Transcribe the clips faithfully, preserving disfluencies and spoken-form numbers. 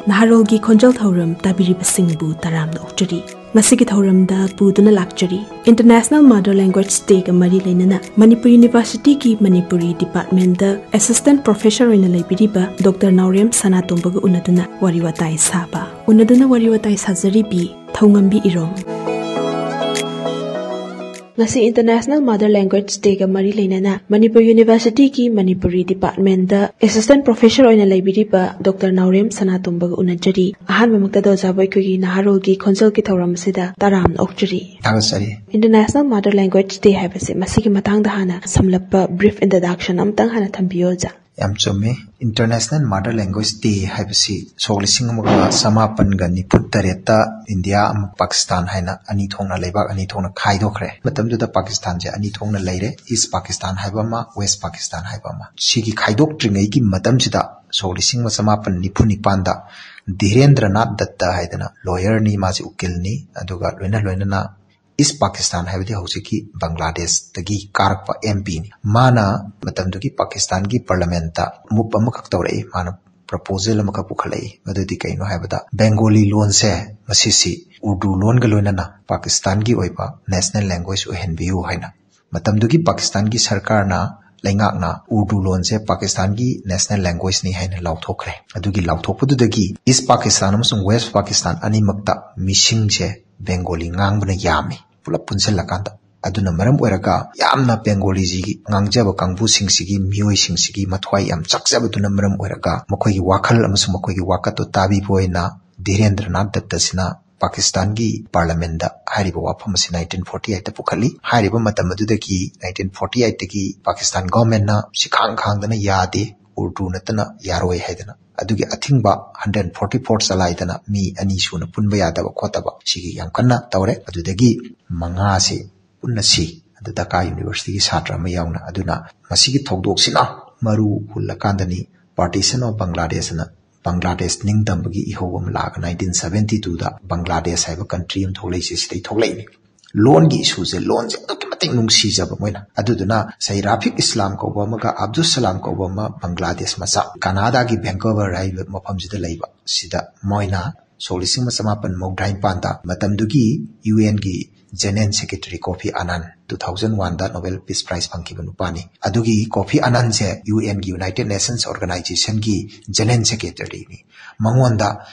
ꯅꯍꯥꯔꯣꯜꯒꯤ ꯈꯣꯟꯖꯦꯜ ꯊꯧꯔꯝ ꯇꯥꯕꯤꯔꯤꯕꯁꯤꯡꯕꯨ ꯇꯔꯥꯝꯅ ꯑꯣꯛꯆꯔꯤ꯫ ꯉꯁꯤꯒꯤ ꯊꯧꯔꯝꯗ ꯄꯨꯗꯨꯅ ꯂꯥꯛꯆꯔꯤ, International Mother Language Day-ꯒ ꯃꯔꯤ ꯂꯩꯅꯅ ꯃꯅꯤꯄꯨꯔ University-ꯒꯤ ꯃꯅꯤꯄꯨꯔꯤ Department-ꯇ Assistant Professor ꯑꯣꯏꯅ ꯂꯩꯕꯤꯔꯤꯕ ꯗꯣꯛꯇꯔ ꯅꯥꯎꯔꯦꯝ ꯁꯅꯥꯇꯣꯝꯕꯒ ꯎꯅꯗꯨꯅ ꯋꯥꯔꯤ ꯋꯥꯇꯥꯏ ꯁꯥꯕ꯫ ꯎꯅꯗꯨꯅ ꯋꯥꯔꯤ ꯋꯥꯇꯥꯏ ꯁꯥꯖꯔꯤꯕꯤ ꯊꯧꯉꯝꯕꯤ ꯏꯔꯣꯝ꯫ ꯉꯁꯤ International Mother Language Day-ꯒ ꯃꯔꯤ ꯂꯩꯅꯅ ꯃꯅꯤꯄꯨꯔ University-ꯒꯤ ꯃꯅꯤꯄꯨꯔꯤ Department-ꯇ Assistant Professor ꯑꯣꯏꯅ ꯂꯩꯕꯤꯔꯤꯕ ꯗꯣꯛꯇꯔ ꯅꯥꯎꯔꯦꯝ ꯁꯅꯥꯇꯣꯝꯕꯒ ꯎꯅꯖꯔꯤ꯫ ꯑꯍꯥꯟꯕꯃꯛꯇꯗ ꯑꯣꯖꯥꯕꯨ ꯑꯩꯈꯣꯏꯒꯤ ꯅꯍꯥꯔꯣꯜꯒꯤ ꯈꯣꯟꯖꯦꯜꯒꯤ ꯊꯧꯔꯝ ꯑꯁꯤꯗ ꯇꯔꯥꯝꯅ ꯑꯣꯛꯆꯔꯤ꯫ ꯊꯥꯒꯠꯆꯔꯤ꯫ International Mother Language Day ꯍꯥꯏꯕꯁꯦ, ꯃꯁꯤꯒꯤ ꯃꯇꯥꯡꯗ ꯍꯥꯟꯅ ꯁꯝꯂꯞꯄ brief introduction ꯑꯃꯇꯪ ꯍꯥꯟꯅ ꯊꯝꯕꯤꯌꯨ, ꯑꯣꯖꯥ꯫ ꯌꯥꯝ ꯆꯨꯝꯃꯤ꯫ International Mother Language Day ꯍꯥꯏꯕꯁꯤ ꯁꯣꯛ ꯂꯤꯁꯤꯡ ꯑꯃꯒ ꯆꯃꯥꯄꯟꯒ ꯅꯤꯐꯨ ꯇꯔꯦꯠꯇ ꯏꯟꯗꯤꯌꯥ ꯑꯃ ꯄꯥꯀꯤꯁꯇꯥꯟ ꯍꯥꯏꯅ ꯑꯅꯤ ꯊꯣꯛꯅ, ꯂꯩꯕꯥꯛ ꯑꯅꯤ ꯊꯣꯛꯅ ꯈꯥꯏꯗꯣꯛꯈ꯭ꯔꯦ꯫ ꯃꯇꯝꯗꯨꯗ ꯄꯥꯀꯤꯁꯇꯥꯟꯁꯦ ꯑꯅꯤ ꯊꯣꯛꯅ ꯂꯩꯔꯦ, East Pakistan ꯍꯥꯏꯕ ꯑꯃ, West Pakistan ꯍꯥꯏꯕ ꯑꯃ꯫ ꯁꯤꯒꯤ ꯈꯥꯏꯗꯣꯛꯇ꯭ꯔꯤꯉꯩꯒꯤ ꯃꯇꯝꯁꯤꯗ, ꯁꯣꯛ ꯂꯤꯁꯤꯡ ꯑꯃ ꯆꯃꯥꯄꯟ ꯅꯤꯐꯨ ꯅꯤꯄꯥꯟꯗ ꯙꯤꯔꯦꯟꯗ꯭ꯔꯅꯥꯊ ꯗꯠꯇ ꯍꯥꯏꯗꯅ lawyer-ꯅꯤ, ꯃꯥꯁꯤ ꯎꯀꯤꯜꯅꯤ, ꯑꯗꯨꯒ ꯂꯣꯏꯅ ꯂꯣꯏꯅꯅ East Pakistan ꯍꯥꯏꯕꯗꯤ ꯍꯧꯖꯤꯛꯀꯤ ꯕꯪꯒ꯭ꯂꯥꯗꯦꯁꯇꯒꯤ ꯀꯥꯔꯛꯄ M P-ꯅꯤ꯫ ꯃꯥꯅ ꯃꯇꯝꯗꯨꯒꯤ ꯄꯥꯀꯤꯁꯇꯥꯟꯒꯤ Parliament-ꯇ move ꯑꯃꯈꯛ ꯇꯧꯔꯛꯏ, ꯃꯥꯅ proposal ꯑꯃꯈꯛ ꯄꯨꯈꯠꯂꯛꯏ꯫ ꯃꯗꯨꯗꯤ ꯀꯩꯅꯣ ꯍꯥꯏꯕꯗ, ꯕꯦꯡꯒꯣꯂꯤ ꯂꯣꯟꯁꯦ, ꯃꯁꯤꯁꯤ ꯎꯔꯗꯨ ꯂꯣꯟꯒ ꯂꯣꯏꯅꯅ ꯄꯥꯀꯤꯁꯇꯥꯟꯒꯤ ꯑꯣꯏꯕ national language ꯑꯣꯏꯍꯟꯕꯤꯌꯨ ꯍꯥꯏꯅ꯫ ꯃꯇꯝꯗꯨꯒꯤ ꯄꯥꯀꯤꯁꯇꯥꯟꯒꯤ ꯁꯔꯀꯥꯔꯅ, ꯂꯩꯉꯥꯛꯅ ꯎꯔꯗꯨ ꯂꯣꯟꯁꯦ ꯄꯥꯀꯤꯁꯇꯥꯟꯒꯤ national language-ꯅꯤ ꯍꯥꯏꯅ ꯂꯥꯎꯊꯣꯛꯈ꯭ꯔꯦ꯫ ꯑꯗꯨꯒꯤ ꯂꯥꯎꯊꯣꯛꯄꯗꯨꯗꯒꯤ East Pakistan ꯑꯃꯁꯨꯡ West Pakistan ꯑꯅꯤꯃꯛꯇ ꯃꯤꯁꯤꯡꯁꯦ ꯕꯦꯡꯒꯣꯂꯤ ꯉꯥꯡꯕꯅ ꯌꯥꯝꯃꯤ, ꯄꯨꯂꯞ ꯄꯨꯟꯁꯤꯜꯂꯀꯥꯟꯗ꯫ ꯑꯗꯨꯅ ꯃꯔꯝ ꯑꯣꯏꯔꯒ ꯌꯥꯝꯅ ꯕꯦꯡꯒꯣꯂꯤꯁꯤꯒꯤ ꯉꯥꯡꯖꯕ ꯀꯥꯡꯕꯨꯁꯤꯡꯁꯤꯒꯤ, ꯃꯤꯑꯣꯏꯁꯤꯡꯁꯤꯒꯤ ꯃꯊ꯭ꯋꯥꯏ ꯌꯥꯝ ꯆꯥꯛꯆꯕꯗꯨꯅ ꯃꯔꯝ ꯑꯣꯏꯔꯒ, ꯃꯈꯣꯏꯒꯤ ꯋꯥꯈꯜ ꯑꯃꯁꯨꯡ ꯃꯈꯣꯏꯒꯤ ꯋꯥꯀꯠꯇꯨ ꯇꯥꯕꯤꯕ ꯑꯣꯏꯅ ꯙꯤꯔꯦꯟꯗ꯭ꯔꯅꯥꯊ ꯗꯠꯇꯁꯤꯅ ꯄꯥꯀꯤꯁꯇꯥꯟꯒꯤ Parliament-ꯗ ꯍꯥꯏꯔꯤꯕ ꯋꯥꯐꯝ ꯑꯁꯤ nineteen forty eight-ꯇ ꯄꯨꯈꯠꯂꯤ꯫ ꯍꯥꯏꯔꯤꯕ ꯃꯇꯝ ꯑꯗꯨꯗꯒꯤ, nineteen forty eight-ꯇꯒꯤ ꯄꯥꯀꯤꯁꯇꯥꯟ government-ꯅ ꯁꯤꯈꯥꯡ ꯈꯥꯡꯗꯅ ꯌꯥꯗꯦ, ꯎꯔꯗꯨ ꯅꯠꯇꯅ ꯌꯥꯔꯣꯏ ꯍꯥꯏꯗꯅ꯫ ꯑꯗꯨꯒꯤ ꯑꯊꯤꯡꯕ hundred forty four ꯆꯂꯥꯏꯗꯅ, ꯃꯤ ꯑꯅꯤ ꯁꯨꯅ ꯄꯨꯟꯕ ꯌꯥꯗꯕ ꯈꯣꯠꯇꯕ, ꯁꯤꯒꯤ ꯌꯥꯝ ꯀꯟꯅ ꯇꯧꯔꯦ꯫ ꯑꯗꯨꯗꯒꯤ ꯃꯉꯥꯁꯤ ꯄꯨꯟꯅ ꯁꯤ, ꯑꯗꯨ ꯙꯥꯀꯥ University-ꯒꯤ ꯁꯥꯇ꯭ꯔ ꯑꯃ ꯌꯥꯎꯅ꯫ ꯑꯗꯨꯅ ꯃꯁꯤꯒꯤ ꯊꯧꯗꯣꯛꯁꯤꯅ ꯃꯔꯨ ꯍꯨꯜꯂꯀꯥꯟꯗꯅꯤ Partition of Bangladesh ꯑꯅ ꯕꯪꯒ꯭ꯂꯥꯗꯦꯁ ꯅꯤꯡꯇꯝꯕꯒꯤ ꯏꯍꯧ ꯑꯃ ꯂꯥꯛꯑꯒ nineteen seventy two-ꯗ ꯕꯪꯒ꯭ꯂꯥꯗꯦꯁ ꯍꯥꯏꯕ country ꯑꯃ ꯊꯣꯛꯂꯛꯏꯁꯦ, ꯁꯤꯗꯩ ꯊꯣꯛꯂꯛꯏꯅꯤ꯫ ꯂꯣꯟꯒꯤ issue-ꯁꯦ, ꯂꯣꯟꯁꯦ ꯑꯗꯨꯛꯀꯤ ꯃꯇꯤꯛ ꯍꯦꯛ ꯅꯨꯡꯁꯤꯖꯕ ꯃꯣꯏꯅ꯫ ꯑꯗꯨꯗꯨꯅ ꯁꯍꯤ ꯔꯥꯐꯤꯛ ꯏꯁꯂꯥꯝ ꯀꯧꯕ ꯑꯃꯒ ꯑꯕꯗꯨꯜ ꯁꯂꯥꯝ ꯀꯧꯕ ꯑꯃ, ꯕꯪꯒ꯭ꯂꯥꯗꯦꯁ ꯃꯆꯥ, ꯀꯅꯥꯗꯥꯒꯤ ꯚꯦꯟꯀꯣꯚꯔ ꯍꯥꯏꯔꯤꯕ ꯃꯐꯝꯁꯤꯗ ꯂꯩꯕ, ꯁꯤꯗ ꯃꯣꯏꯅ ꯁꯣꯛ ꯂꯤꯁꯤꯡ ꯑꯃ ꯆꯃꯥꯄꯟ ꯃꯧꯗ꯭ꯔꯥ ꯅꯤꯄꯥꯟꯗ ꯃꯇꯝꯗꯨꯒꯤ ꯌꯨ ꯑꯦꯟꯒꯤ general secretary Kofi Annan, two thousand ꯋꯥꯟꯗ ꯅꯣꯕꯦꯜ ꯄꯤꯁ ꯄ꯭ꯔꯥꯏꯖ ꯐꯪꯈꯤꯕ ꯅꯨꯄꯥꯅꯤ꯫ ꯑꯗꯨꯒꯤ ꯀꯣꯐꯤ ꯑꯅꯥꯟꯁꯦ ꯌꯨ ꯑꯦꯟꯒꯤ, ꯌꯨꯅꯥꯏꯇꯦꯗ ꯅꯦꯁꯟꯁ ꯑꯣꯔꯒꯅꯥꯏꯖꯦꯁꯟꯒꯤ ꯖꯦꯅꯦꯔꯦꯜ ꯁꯦꯀ꯭ꯔꯦꯇꯔꯤꯅꯤ꯫ ꯃꯉꯣꯟꯗ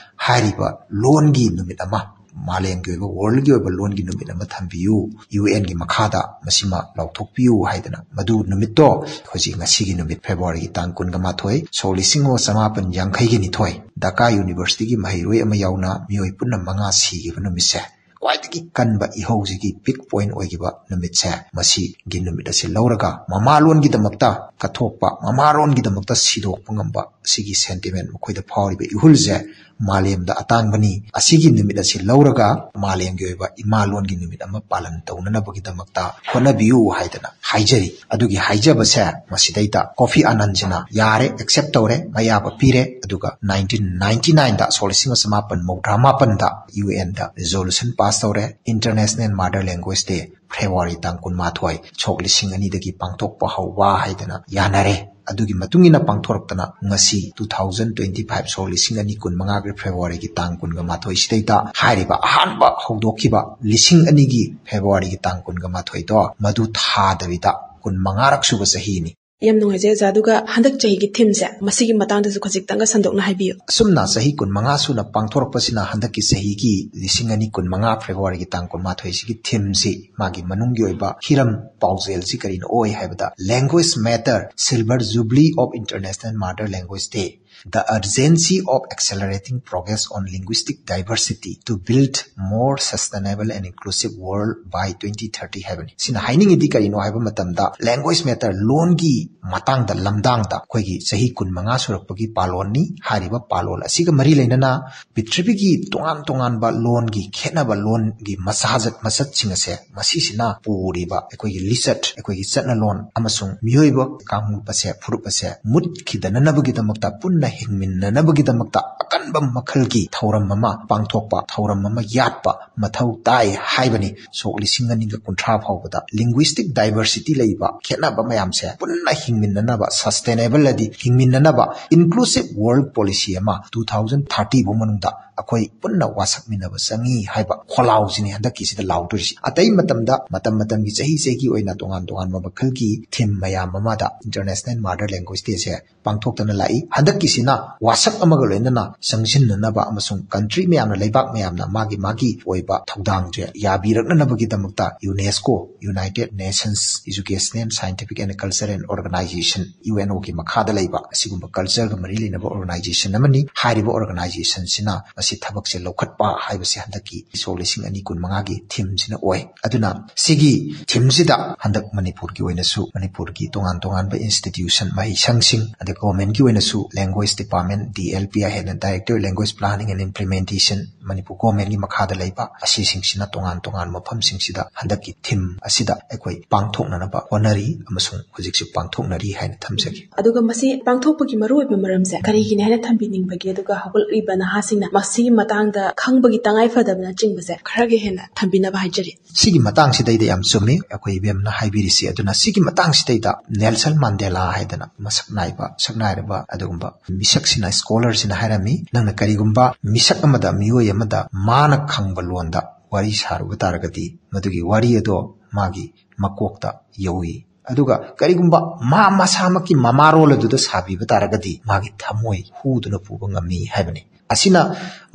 ꯍꯥꯏꯔꯤꯕ ꯂꯣꯟꯒꯤ ꯅꯨꯃꯤꯠ ꯑꯃ, ꯃꯥꯂꯦꯝꯒꯤ ꯑꯣꯏꯕ, ꯋꯥꯔꯜꯒꯤ ꯑꯣꯏꯕ ꯂꯣꯟꯒꯤ ꯅꯨꯃꯤꯠ ꯑꯃ ꯊꯝꯕꯤꯌꯨ, ꯌꯨ ꯑꯦꯟꯒꯤ ꯃꯈꯥꯗ ꯃꯁꯤꯃ ꯂꯥꯎꯊꯣꯛꯄꯤꯌꯨ ꯍꯥꯏꯗꯅ, ꯃꯗꯨ ꯅꯨꯃꯤꯠꯇꯣ ꯍꯧꯖꯤꯛ ꯉꯁꯤꯒꯤ ꯅꯨꯃꯤꯠ ꯐꯦꯕ꯭ꯔꯨꯋꯥꯔꯤꯒꯤ ꯇꯥꯡ ꯀꯨꯟꯒ ꯃꯥꯊꯣꯏ, ꯁꯣꯛ ꯂꯤꯁꯤꯡ ꯑꯃ ꯆꯃꯥꯄꯟ ꯌꯥꯡꯈꯩꯒ ꯅꯤꯊꯣꯏ, ꯙꯥꯀꯥ ꯌꯨꯅꯤꯚꯔꯁꯤꯇꯤꯒꯤ ꯃꯍꯩꯔꯣꯏ ꯑꯃ ꯌꯥꯎꯅ ꯃꯤꯑꯣꯏ ꯄꯨꯟꯅ ꯃꯉꯥ ꯁꯤꯈꯤꯕ ꯅꯨꯃꯤꯠꯁꯦ, ꯈ꯭ꯋꯥꯏꯗꯒꯤ ꯀꯟꯕ ꯏꯍꯧꯁꯤꯒꯤ ꯄꯤꯛ ꯄꯣꯏꯟꯠ ꯑꯣꯏꯈꯤꯕ ꯅꯨꯃꯤꯠꯁꯦ, ꯃꯁꯤꯒꯤ ꯅꯨꯃꯤꯠ ꯑꯁꯤ ꯂꯧꯔꯒ ꯃꯃꯥꯂꯣꯟꯒꯤꯗꯃꯛꯇ ꯀꯠꯊꯣꯛꯄ, ꯃꯃꯥꯂꯣꯟꯒꯤꯗꯃꯛꯇ ꯁꯤꯗꯣꯛꯄ ꯉꯝꯕ ꯁꯤꯒꯤ ꯁꯦꯟꯇꯤꯃꯦꯟꯠ, ꯃꯈꯣꯏꯗ ꯐꯥꯎꯔꯤꯕ ꯏꯍꯨꯜꯁꯦ ꯃꯥꯂꯦꯝꯗ ꯑꯇꯥꯡꯕꯅꯤ꯫ ꯑꯁꯤꯒꯤ ꯅꯨꯃꯤꯠ ꯑꯁꯤ ꯂꯧꯔꯒ ꯃꯥꯂꯦꯝꯒꯤ ꯑꯣꯏꯕ ꯏꯃꯥ ꯂꯣꯟꯒꯤ ꯅꯨꯃꯤꯠ ꯑꯃ ꯄꯥꯂꯟ ꯇꯧꯅꯅꯕꯒꯤꯗꯃꯛꯇ ꯍꯣꯠꯅꯕꯤꯌꯨ ꯍꯥꯏꯗꯅ ꯍꯥꯏꯖꯔꯤ꯫ ꯑꯗꯨꯒꯤ ꯍꯥꯏꯖꯕꯁꯦ ꯃꯁꯤꯗꯩꯗ ꯀꯣꯐꯤ ꯑꯅꯥꯟꯁꯤꯅ ꯌꯥꯔꯦ, ꯑꯦꯛꯁꯦꯞ ꯇꯧꯔꯦ, ꯃꯌꯥꯕ ꯄꯤꯔꯦ꯫ ꯑꯗꯨꯒ ꯅꯥꯏꯟꯇꯤꯟ ꯅꯥꯏꯟꯇꯤ ꯅꯥꯏꯟꯗ, ꯁꯣꯛ ꯂꯤꯁꯤꯡ ꯑꯃ ꯆꯃꯥꯄꯟ ꯃꯧꯗ꯭ꯔꯥ ꯃꯥꯄꯟꯗ ꯌꯨ ꯑꯦꯟꯗ ꯔꯤꯖꯣꯂꯨꯁꯟ ꯄꯥꯁ ꯇꯧꯔꯦ, ꯏꯟꯇꯔꯅꯦꯁꯅꯦꯜ ꯃꯥꯗꯔ ꯂꯦꯡꯒ꯭ꯋꯦꯖ ꯗꯦ ꯐꯦꯕ꯭ꯔꯨꯋꯥꯔꯤ ꯇꯥꯡ ꯀꯨꯟꯃꯥꯊꯣꯏ, ꯁꯣꯛ ꯂꯤꯁꯤꯡ ꯑꯅꯤꯗꯒꯤ ꯄꯥꯡꯊꯣꯛꯄ ꯍꯧꯕ ꯍꯥꯏꯗꯅ ꯌꯥꯅꯔꯦ꯫ ꯑꯗꯨꯒꯤ ꯃꯇꯨꯡ ꯏꯟꯅ ꯄꯥꯡꯊꯣꯔꯛꯇꯅ ꯉꯁꯤ ꯇꯨ ꯊꯥꯎꯖꯟ ꯇ꯭ꯋꯦꯟꯇꯤ ꯐꯥꯏꯚ, ꯁꯣꯛ ꯂꯤꯁꯤꯡ ꯑꯅꯤ ꯀꯨꯟꯃꯉꯥꯒꯤ ꯐꯦꯕ꯭ꯔꯨꯋꯥꯔꯤꯒꯤ ꯇꯥꯡ ꯀꯨꯟꯒ ꯃꯥꯊꯣꯏꯁꯤꯗꯩꯗ ꯍꯥꯏꯔꯤꯕ ꯑꯍꯥꯟꯕ ꯍꯧꯗꯣꯛꯈꯤꯕ ꯂꯤꯁꯤꯡ ꯑꯅꯤꯒꯤ ꯐꯦꯕ꯭ꯔꯨꯋꯥꯔꯤꯒꯤ ꯇꯥꯡ ꯀꯨꯟꯒ ꯃꯥꯊꯣꯏꯗꯣ ꯃꯗꯨ ꯊꯥꯗꯕꯤꯗ ꯀꯨꯟꯃꯉꯥꯔꯛ ꯁꯨꯕ ꯆꯍꯤꯅꯤ꯫ ꯌꯥꯝ ꯅꯨꯡꯉꯥꯏꯖꯩ ꯑꯣꯖꯥ꯫ ꯑꯗꯨꯒ ꯍꯟꯗꯛ ꯆꯍꯤꯒꯤ ꯊꯤꯝꯁꯦ, ꯃꯁꯤꯒꯤ ꯃꯇꯥꯡꯗꯁꯨ ꯈꯖꯤꯛꯇꯪꯒ ꯁꯟꯗꯣꯛꯅ ꯍꯥꯏꯕꯤꯌꯨ꯫ ꯑꯁꯨꯝꯅ ꯆꯍꯤ ꯀꯨꯟꯃꯉꯥ ꯁꯨꯅ ꯄꯥꯡꯊꯣꯔꯛꯄꯁꯤꯅ ꯍꯟꯗꯛꯀꯤ ꯆꯍꯤꯒꯤ ꯂꯤꯁꯤꯡ ꯑꯅꯤ ꯀꯨꯟꯃꯉꯥ ꯐꯦꯕ꯭ꯔꯨꯋꯥꯔꯤꯒꯤ ꯇꯥꯡ ꯀꯨꯟꯃꯥꯊꯣꯏꯁꯤꯒꯤ ꯊꯤꯝꯁꯤ, ꯃꯥꯒꯤ ꯃꯅꯨꯡꯒꯤ ꯑꯣꯏꯕ ꯍꯤꯔꯝ ꯄꯥꯎꯖꯦꯜꯁꯤ ꯀꯔꯤꯅꯣ ꯑꯣꯏ ꯍꯥꯏꯕꯗ, Language Matter, Silver Jubilee of International Mother Language Day, The Urgency of Accelerating Progress on Linguistic Diversity to Build More Sustainable and Inclusive World by twenty thirty ꯍꯥꯏꯕꯅꯤ꯫ ꯁꯤꯅ ꯍꯥꯏꯅꯤꯡꯉꯤꯗꯤ ꯀꯔꯤꯅꯣ ꯍꯥꯏꯕ ꯃꯇꯝꯗ, Language Matter, ꯂꯣꯟꯒꯤ ꯃꯇꯥꯡꯗ, ꯂꯝꯗꯥꯡꯗ ꯑꯩꯈꯣꯏꯒꯤ ꯆꯍꯤ ꯀꯨꯟꯃꯉꯥ ꯁꯨꯔꯛꯄꯒꯤ ꯄꯥꯂꯣꯟꯅꯤ꯫ ꯍꯥꯏꯔꯤꯕ ꯄꯥꯂꯣꯟ ꯑꯁꯤꯒ ꯃꯔꯤ ꯂꯩꯅꯅ ꯄ꯭ꯔꯤꯊꯤꯕꯤꯒꯤ ꯇꯣꯉꯥꯟ ꯇꯣꯉꯥꯟꯕ ꯂꯣꯟꯒꯤ ꯈꯦꯠꯅꯕ ꯂꯣꯟꯒꯤ ꯃꯁꯥꯖꯠ ꯃꯁꯛꯁꯤꯡ ꯑꯁꯦ ꯃꯁꯤꯁꯤꯅ ꯄꯨꯔꯤꯕ ꯑꯩꯈꯣꯏꯒꯤ ꯂꯤꯆꯠ, ꯑꯩꯈꯣꯏꯒꯤ ꯆꯠꯅꯂꯣꯟ ꯑꯃꯁꯨꯡ ꯃꯤꯑꯣꯏꯕ ꯀꯥꯡꯂꯨꯞ ꯑꯁꯦ, ꯐꯨꯔꯨꯞ ꯑꯁꯦ ꯃꯨꯠꯈꯤꯗꯅꯅꯕꯒꯤꯗꯃꯛꯇ, ꯄꯨꯟꯅ ꯍꯤꯡꯃꯤꯟꯅꯅꯕꯒꯤꯗꯃꯛꯇ ꯑꯀꯟꯕ ꯃꯈꯜꯒꯤ ꯊꯧꯔꯝ ꯑꯃ ꯄꯥꯡꯊꯣꯛꯄ, ꯊꯧꯔꯝ ꯑꯃ ꯌꯥꯠꯄ ꯃꯊꯧ ꯇꯥꯏ ꯍꯥꯏꯕꯅꯤ꯫ ꯁꯣꯛ ꯂꯤꯁꯤꯡ ꯑꯅꯤꯒ ꯀꯨꯟꯊ꯭ꯔꯥ ꯐꯥꯎꯕꯗ linguistic diversity ꯂꯩꯕ ꯈꯦꯠꯅꯕ ꯃꯌꯥꯝꯁꯦ ꯄꯨꯟꯅ ꯍꯤꯡꯃꯤꯟꯅꯅꯕ, sustainable ꯑꯗꯤ ꯍꯤꯡꯃꯤꯟꯅꯅꯕ inclusive world policy ꯑꯃ two thousand thirty ꯐꯥꯎ ꯃꯅꯨꯡꯗ ꯑꯩꯈꯣꯏ ꯄꯨꯟꯅ ꯋꯥꯁꯛꯃꯤꯟꯅꯕ ꯆꯪꯉꯤ ꯍꯥꯏꯕ ꯈꯣꯜꯂꯥꯎꯁꯤꯅꯤ ꯍꯟꯗꯛꯀꯤꯁꯤꯗ ꯂꯥꯎꯗꯣꯏꯁꯤ꯫ ꯑꯇꯩ ꯃꯇꯝꯗ ꯃꯇꯝ ꯃꯇꯝꯒꯤ, ꯆꯍꯤ ꯆꯍꯤꯒꯤ ꯑꯣꯏꯅ ꯇꯣꯉꯥꯟ ꯇꯣꯉꯥꯟꯕ ꯃꯈꯜꯒꯤ theme ꯃꯌꯥꯝ ꯑꯃꯗ International Mother Language Day ꯁꯦ ꯄꯥꯡꯊꯣꯛꯇꯅ ꯂꯥꯛꯏ꯫ ꯍꯟꯗꯛꯀꯤꯁꯤꯅ ꯋꯥꯁꯛ ꯑꯃꯒ ꯂꯣꯏꯅꯅ ꯆꯪꯁꯤꯟꯅꯅꯕ ꯑꯃꯁꯨꯡ country ꯃꯌꯥꯝꯅ, ꯂꯩꯕꯥꯛ ꯃꯌꯥꯝꯅ ꯃꯥꯒꯤ ꯃꯥꯒꯤ ꯑꯣꯏꯕ ꯊꯧꯗꯥꯡꯁꯦ ꯌꯥꯕꯤꯔꯛꯅꯅꯕꯒꯤꯗꯃꯛꯇ UNESCO, United Nations Educational, Scientific and Cultural Organization, UNO ꯒꯤ ꯃꯈꯥꯗ ꯂꯩꯕ ꯑꯁꯤꯒꯨꯝꯕ culture ꯒ ꯃꯔꯤ ꯂꯩꯅꯕ organization ꯑꯃꯅꯤ꯫ ꯍꯥꯏꯔꯤꯕ organization ꯁꯤꯅ ꯃꯁꯤ ꯊꯕꯛꯁꯦ ꯂꯧꯈꯠꯄ ꯍꯥꯏꯕꯁꯤ ꯍꯟꯗꯛꯀꯤ ꯁꯣꯛ ꯂꯤꯁꯤꯡ ꯑꯅꯤ ꯀꯨꯟꯃꯉꯥꯒꯤ theme ꯁꯤꯅ ꯑꯣꯏ꯫ ꯑꯗꯨꯅ ꯁꯤꯒꯤ theme ꯁꯤꯗ ꯍꯟꯗꯛ ꯃꯅꯤꯄꯨꯔꯒꯤ ꯑꯣꯏꯅꯁꯨ, ꯃꯅꯤꯄꯨꯔꯒꯤ ꯇꯣꯉꯥꯟ ꯇꯣꯉꯥꯟꯕ institution, ꯃꯍꯩꯁꯪꯁꯤꯡ, ꯑꯗꯩ government ꯀꯤ ꯑꯣꯏꯅꯁꯨ Language Department, DLP ꯍꯥꯏꯅ, Director Language Planning and Implementation, Manipur government ꯀꯤ ꯃꯈꯥꯗ ꯂꯩꯕ, ꯑꯁꯤꯁꯤꯡꯁꯤꯅ ꯇꯣꯉꯥꯟ ꯇꯣꯉꯥꯟꯕ ꯃꯐꯝꯁꯤꯡꯁꯤꯗ ꯍꯟꯗꯛꯀꯤ theme ꯑꯁꯤꯗ ꯑꯩꯈꯣꯏ ꯄꯥꯡꯊꯣꯛꯅꯅꯕ ꯍꯣꯠꯅꯔꯤ ꯑꯃꯁꯨꯡ ꯍꯧꯖꯤꯛꯁꯨ ꯄꯥꯡꯊꯣꯛꯅꯔꯤ ꯍꯥꯏꯅ ꯊꯝꯖꯒꯦ꯫ ꯑꯗꯨꯒ ꯃꯁꯤ ꯄꯥꯡꯊꯣꯛꯄꯒꯤ ꯃꯔꯨꯑꯣꯏꯕ ꯃꯔꯝꯁꯦ ꯀꯔꯤꯒꯤꯅꯤ ꯍꯥꯏꯅ ꯊꯝꯕꯤꯅꯤꯡꯕꯒꯦ? ꯑꯗꯨꯒ ꯍꯧꯒꯠꯂꯛꯂꯤꯕ ꯅꯍꯥꯁꯤꯡꯅ ꯃꯁꯤꯒꯤ ꯃꯇꯥꯡꯗ ꯈꯪꯕꯒꯤ ꯇꯉꯥꯏ ꯐꯗꯕꯅꯆꯤꯡꯕꯁꯦ ꯈꯔꯒ ꯍꯦꯟꯅ ꯊꯝꯕꯤꯅꯕ ꯍꯥꯏꯖꯔꯤ꯫ ꯁꯤꯒꯤ ꯃꯇꯥꯡꯁꯤꯗꯩꯗ ꯌꯥꯝ ꯆꯨꯝꯃꯤ ꯑꯩꯈꯣꯏ ꯏꯕꯦꯝꯅ ꯍꯥꯏꯕꯤꯔꯤꯁꯤ꯫ ꯑꯗꯨꯅ ꯁꯤꯒꯤ ꯃꯇꯥꯡꯁꯤꯗꯩꯗ ꯅꯦꯜꯁꯟ ꯃꯥꯟꯗꯦꯂꯥ ꯍꯥꯏꯗꯅ ꯃꯁꯛ ꯅꯥꯏꯕ, ꯁꯛꯅꯥꯏꯔꯕ ꯑꯗꯨꯒꯨꯝꯕ ꯃꯤꯁꯛꯁꯤꯅ, scholar ꯁꯤꯅ ꯍꯥꯏꯔꯝꯃꯤ, ꯅꯪꯅ ꯀꯔꯤꯒꯨꯝꯕ ꯃꯤꯁꯛ ꯑꯃꯗ, ꯃꯤꯑꯣꯏ ꯑꯃꯗ ꯃꯥꯅ ꯈꯪꯕ ꯂꯣꯟꯗ ꯋꯥꯔꯤ ꯁꯥꯔꯨꯕ ꯇꯥꯔꯒꯗꯤ, ꯃꯗꯨꯒꯤ ꯋꯥꯔꯤ ꯑꯗꯣ ꯃꯥꯒꯤ ꯃꯀꯣꯛꯇ ꯌꯧꯏ꯫ ꯑꯗꯨꯒ ꯀꯔꯤꯒꯨꯝꯕ ꯃꯥ ꯃꯁꯥꯃꯛꯀꯤ ꯃꯃꯥꯔꯣꯜ ꯑꯗꯨꯗ ꯁꯥꯕꯤꯕ ꯇꯥꯔꯒꯗꯤ, ꯃꯥꯒꯤ ꯊꯃꯣꯏ ꯍꯨꯗꯨꯅ ꯄꯨꯕ ꯉꯝꯃꯤ ꯍꯥꯏꯕꯅꯤ꯫ ꯑꯁꯤꯅ